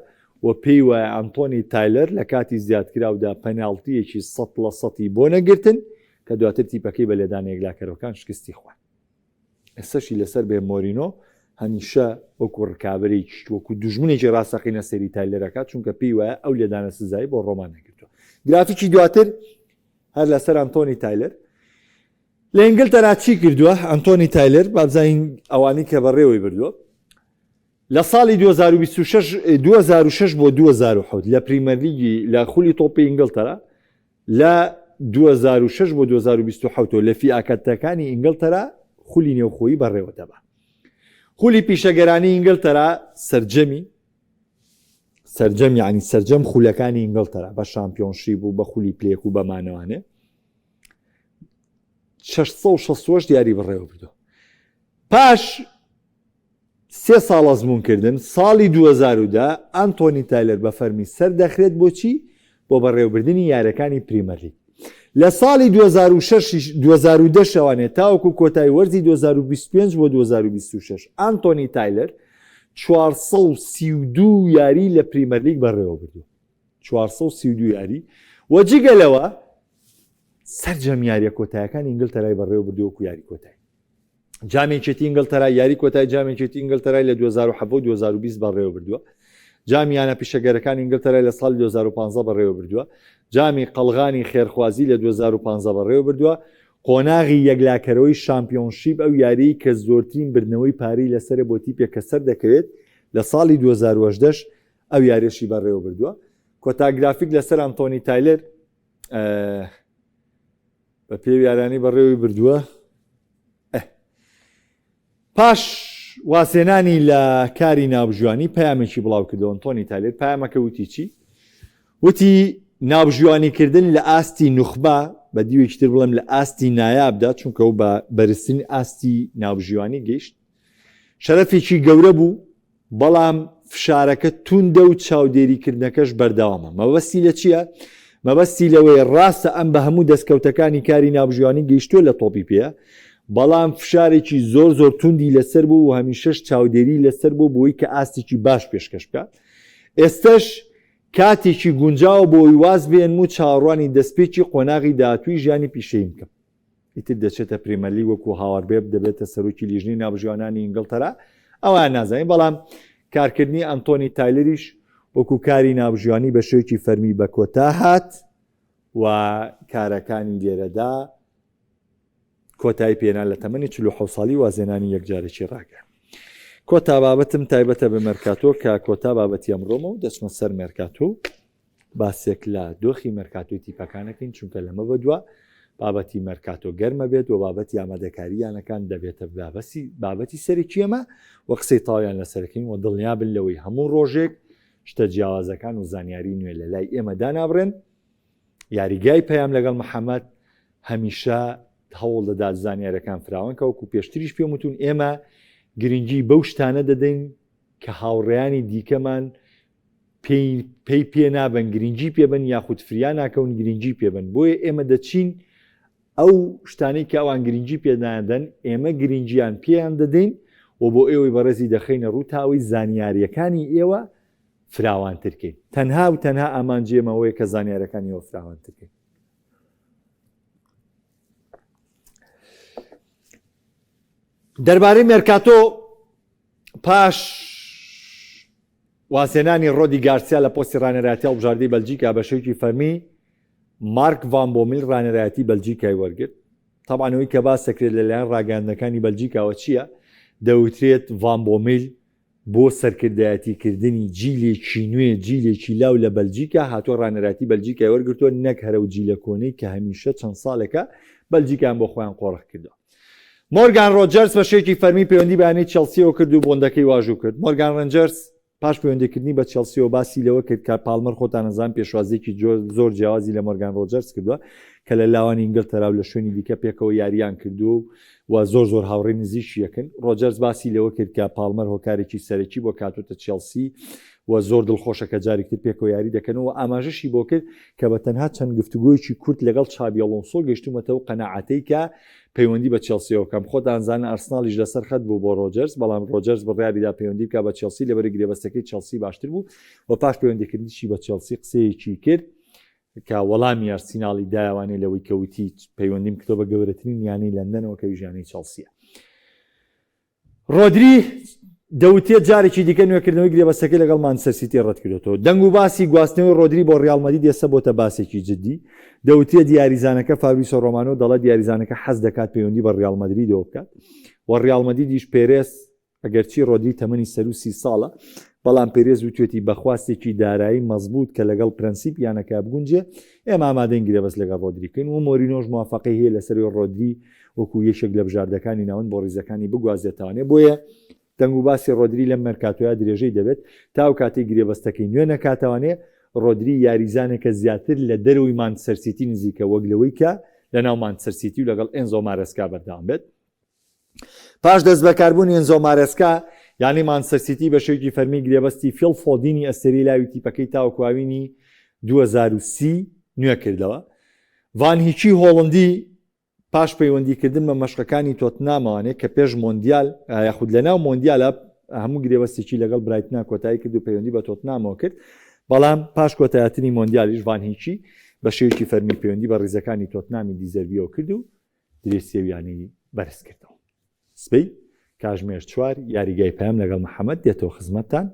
و پێی وایە ئەنتۆنی تایلەر لە کاتی زیادکراودا پەناڵتیەکی سەد لە سەتی بۆ نەگرتن کە دواتر تیپەکەی بە لێدانە یەکلاکەرەوەکان شکستی خوارد. ئێستەشی لەسەر بێ مۆرینۆ هەمیشە وەکو ڕکابەرێکی وەکو دوژمنێکی ڕاستەقینە سەیری تایلەر ئەکات چونکە پێی وایە ئەو لێدانە سزایی بۆ ڕۆما نەگرتووە. گرافیکی دواتر هەر لەسەر ئەنتۆنی تایلەر لە ئینگلتەرا چی کردووە ئەنتۆنی تایلەر بابزانین ئەوانی کە بەڕێوەی بردووە لە ساڵی 2026 2006 بۆ 2007 لە پریمەرلیگی لە خولی تۆپی ئینگلتەرا لە 2006 بۆ 2027 لە FA Cup ەکانی ئینگلتەرا خولی نێوخۆیی بەڕێوە دەبا. خولی پیشەگەرانی ئینگلتەرا سەرجەمی سەرجەم یعنی سەرجەم خولەکانی ئینگلتەرا بە Championship و بە خولی پلێک و بەمانەوانێ 668 یاری بەڕێوە بردووە. پاش سێ ساڵ ئەزموونکردن، ساڵی 2010 ئانتۆنی تایلەر بە فەرمی سەردەخرێت بۆچی؟ بۆ بەڕێوەبردنی یارییەکانی پریمەرلیگ. لە ساڵی 2006 2010 شەوانێ تاوەکو کۆتایی وەرزی 2025 بۆ 2026 ئانتۆنی تایلەر 432 یاری لە پریمەرلیگ بەڕێوەبردووە. 432 یاری و جگە لەوە سەرجەم یارییە کۆتایەکانی ئینگلتەرای بەڕێوەبردووە وەکو یاری کۆتایی. جامی یەکێتی ئینگلتەرا یاری کۆتای جامی یەکێتی ئینگلتەرای لە 2017 و 2020 بەڕێوە بردووە. جامی یانە پیشەگەرەکانی ئینگلتەرای لە ساڵی 2015 بەڕێوە بردووە. جامی قەڵغانی خێرخوازی لە 2015 بەڕێوە بردووە. قۆناغی یەکلاکەرەوەی Championship ئەو یاریی کە زۆرترین بردنەوەی پارەی لەسەرە بۆ تیپێک کە سەردەکەوێت لە ساڵی 2018 ئەو یاریەشی بەڕێوە بردووە. کۆتا گرافیک لەسەر ئەنتۆنی تایلەر بە پێی یارانی بەڕێوەی بردووە پاش وازهێنانی لە کاری ناوبژیوانی پەیامێکی بڵاو کردەوە ئەنتۆنی تایلەر پەیامەکە وتی چی وتی. ناوبژیوانیکردن لە ئاستی نوخبە، بە دیوێکی تر بڵێم لە ئاستی نایابدا، چونکە ئەو بە بەرزترین ئاستی ناوبژیوانی گەیشت، شەرەفێکی گەورە بوو، بەڵام فشارەکە توندە و چاودێریکردنەکەش بەردەوامە. مەبەستی لە چییە؟ مەبەستی لەوەیە ڕاستە ئەم بە هەموو دەستکەوتەکانی کاری ناوبژیوانی گەیشتووە لە تۆپی پێ، بەڵام فشارێکی زۆر زۆر توندی لەسەر بوو و هەمیشەش چاودێری لەسەر بوو بۆی کە ئاستێکی باش پێشکەش بکات. ئێستەش کاتێکی گونجاوە بۆی واز بێنم و چاوەڕوانی دەستپێکی قۆناغی داهاتووی ژیانی پیشەییم بکەم. ئیتر دەچێتە پرێمەرلیگ وەکو هاوارد وێب دەبێتە سەرۆکی لیژنەی ناوبژیوانانی ئینگڵتەرا، ئەوان نازانین، بەڵام کارکردنی ئەنتۆنی تایلەریش وەکو کاری ناوبژیوانی بە شێوەیەکی فەرمی بە کۆتا هات و کارەکانی لێرەدا کۆتایی پێنا لە تەمەنی 47 ساڵی وازێنانی یەکجارەکی ڕاگەیاند. کۆتا بابەتم تایبەتە بە مێرکاتۆ کە کۆتا بابەتی ئەمڕۆمە و دەچمە سەر مێرکاتۆ و باسێک لە دۆخی مێرکاتۆی تیپەکانەکەین چونکە لەمە بەدوا بابەتی مێرکاتۆ گەرمە بێت و بابەتی ئامادەکاری یانەکان دەبێتە بابەسی بابەتی سەرەکی ئەمە و قسەی تاویان لەسەرەکەین و دڵنیابن لەوەی هەموو ڕۆژێک شتە جیاوازەکان و زانیاری نوێ لە لای ئێمە دانابرێن یاریگای پەیام لەگەڵ محەممەد هەمیشە هەوڵ دەدات زانیارەکان فراوان کە وەکو پێشتریش پێم وتون ئێمە گرنگی بەو شتانە دەدەین کە هاوڕێیانی دیکەمان پێی پێ نابن گرنگی پێبن یاخود فریا ناکەون گرنگی پێبن بۆیە ئێمە دەچین ئەو شتانەی کە ئەوان گرنگی پێنادەن ئێمە گرنگیان پێیان دەدەین و بۆ ئێوەی بەڕێزی دەخەینە ڕوو تاوەی زانیاریەکانی ئێوە فراوانتر کەین تەنها و تەنها ئامانجی ئێمە ئەوەیە کە زانیارەکانی ئێوە فراوانتر کەین. دەربارەی مێرکاتۆ پاش وازهێنانی ڕۆدی گارسیا لە پۆستی ڕانێرایەتی هەڵبژاردەی بەلجیکا بە شێوەیەکی فەرمی مارک ڤان بۆمیل ڕانێرایەتی بەلجیکای وەرگرت. تەبعەن ئەوەی کە باس دەکرێت لەلایەن ڕاگەیاندنەکانی بەلجیکاوە چییە؟ دەوترێت ڤان بۆمیل بۆ سەرکردایەتیکردنی جیلێکی نوێ، جیلێکی لاو لە بەلجیکا هاتووە ڕانێرایەتی بەلجیکای وەرگرتووە نەک هەر ئەو جیلە کۆنەی کە هەمیشە چەند ساڵێکە بەلجیکایان بۆ خۆیان قۆرخ کردووە. مۆرگان ڕۆجەرز بە شێوەیەکی فەرمی پەیوەندی بە یانەی چێڵسییەوە کرد و بۆندەکەی واژوو کرد. مۆرگان ڕێنجەرز پاش پەیوەندیکردنی بە چێڵسییەوە باسی لەوە کرد کە پاڵمەر خۆتان ئەزان پێشوازییەکی زۆر جیاوازی لە مۆرگان ڕۆجەرز کردووە کە لە لاوانی ئینگلتەرا و لە شوێنی دیکە پێکەوە یارییان کردووە و و زۆر زۆر هاوڕێی نزیکی یەکن. ڕۆجەرز باسی لەوە کرد کە پاڵمەر هۆکارێکی سەرەکی بووە کە هاتووەتە چێڵسی و زۆر دڵخۆشە کە جارێکی تر پێکەوە یاری دەکەن و ئاماژەشی بۆ کرد کە بە تەنها چەند گفتوگۆیەکی کورت لەگەڵ چابی ئەڵۆنسۆ گەیشتوومەتە ئەو قەناعەتەی کە پەیوەندی بە چێڵسیەوە بکەم. خۆتان زانن ئارسناڵیش لەسەر خەت بوو بۆ ڕۆجەرز، بەڵام ڕۆجەرز بڕیاریدا پەیوەندی بکات بە چێڵسی لەبەرئەوەی گرێبەستەکەی چێڵسی باشتر بوو و پاش پەیوەندیکردنیشی بە چێڵسی قسەیەکی کرد کە وەڵامی ئارسیناڵی دایەوانێ لەوەی کە وتی پەیوەندیم کردووە بە گەورەترین یانەی لەندەنەوە کە ئەویش یانەی چێڵسیە. ڕۆدری دەوترێت جارێکی دیکە نوێکردنەوەی گرێبەستەکەی لەگەڵ مانچستەر سیتی ڕەتکردۆتەوە. دەنگ و باسی گواستنەوەی ڕۆدری بۆ ڕیاڵ مەدرید ئێستا بۆتە باسێکی جددی. دەوترێت یاریزانەکە فابریسۆ ڕۆمانۆ دەڵێت یاریزانەکە حەز دەکات پەیوەندی بە ڕیاڵ مەدریدەوە بکات و ڕیاڵ مەدریدیش پێرێز ئەگەرچی ڕۆدری تەمەنی سەروو 30 ساڵە بەڵام پێرێز وتوێتی بە خواستێکی دارایی مەزبوط کە لەگەڵ پرەنسیپ یانەکە بگونجێ ئێمە ئامادەین گرێبەست لەگەڵ ڕۆدری بکەین و مۆرینۆش موافقەی هەیە لەسەر ڕۆدری وەکو یەکێک لە بژاردەکانی ناوەند بۆ ریزەکانی بگوازێتەوانێ، بۆیە دەنگ و باسی رۆدری لەم مێرکاتۆیە درێژەی دەبێت تا ئەو کاتەی گرێبەستەکەی نوێ نەکاتەوانێ، رۆدری یاریزانێکە زیاتر لە دەرەوەی مانچستەر سیتی نزیکە وەک لەوەی کە لەناو مانچستەر سیتی و لەگەڵ ئێنزۆ مارێسکا بەردەوام بێت. پاش دەستبەکاربوونی ئێنزۆ مارێسکا، یانەی مانچستەر سیتی بە شێوەیەکی فەرمی گرێبەستی فیڵ فۆدینی ئەستێرەی لاوی تیپەکەی تاوەکو هاوینی 2030 نوێکردەوە. ڤان هیکی هۆڵندی پاش پەیوەندیکردن بە مەشقەکانی تۆتنامەوانێ کە پێش مۆندیال یاخود لەناو مۆندیالە هەموو گرێبەستێکی لەگەڵ برایتنا کۆتایی کرد و پەیوەندی بە تۆتنامەوە کرد بەڵام پاش کۆتایاتنی مۆندیالیش ڤان هیکی بە شێوەیەکی فەرمی پەیوەندی بە ریزەکانی تۆتنامی دیزەربیەوە کرد و درێسی یانەی بەرز کردەوە. سبەی کاژمێر چوار یاریگای پەیام لەگەڵ محەممەد دێتەوە خزمەتتان.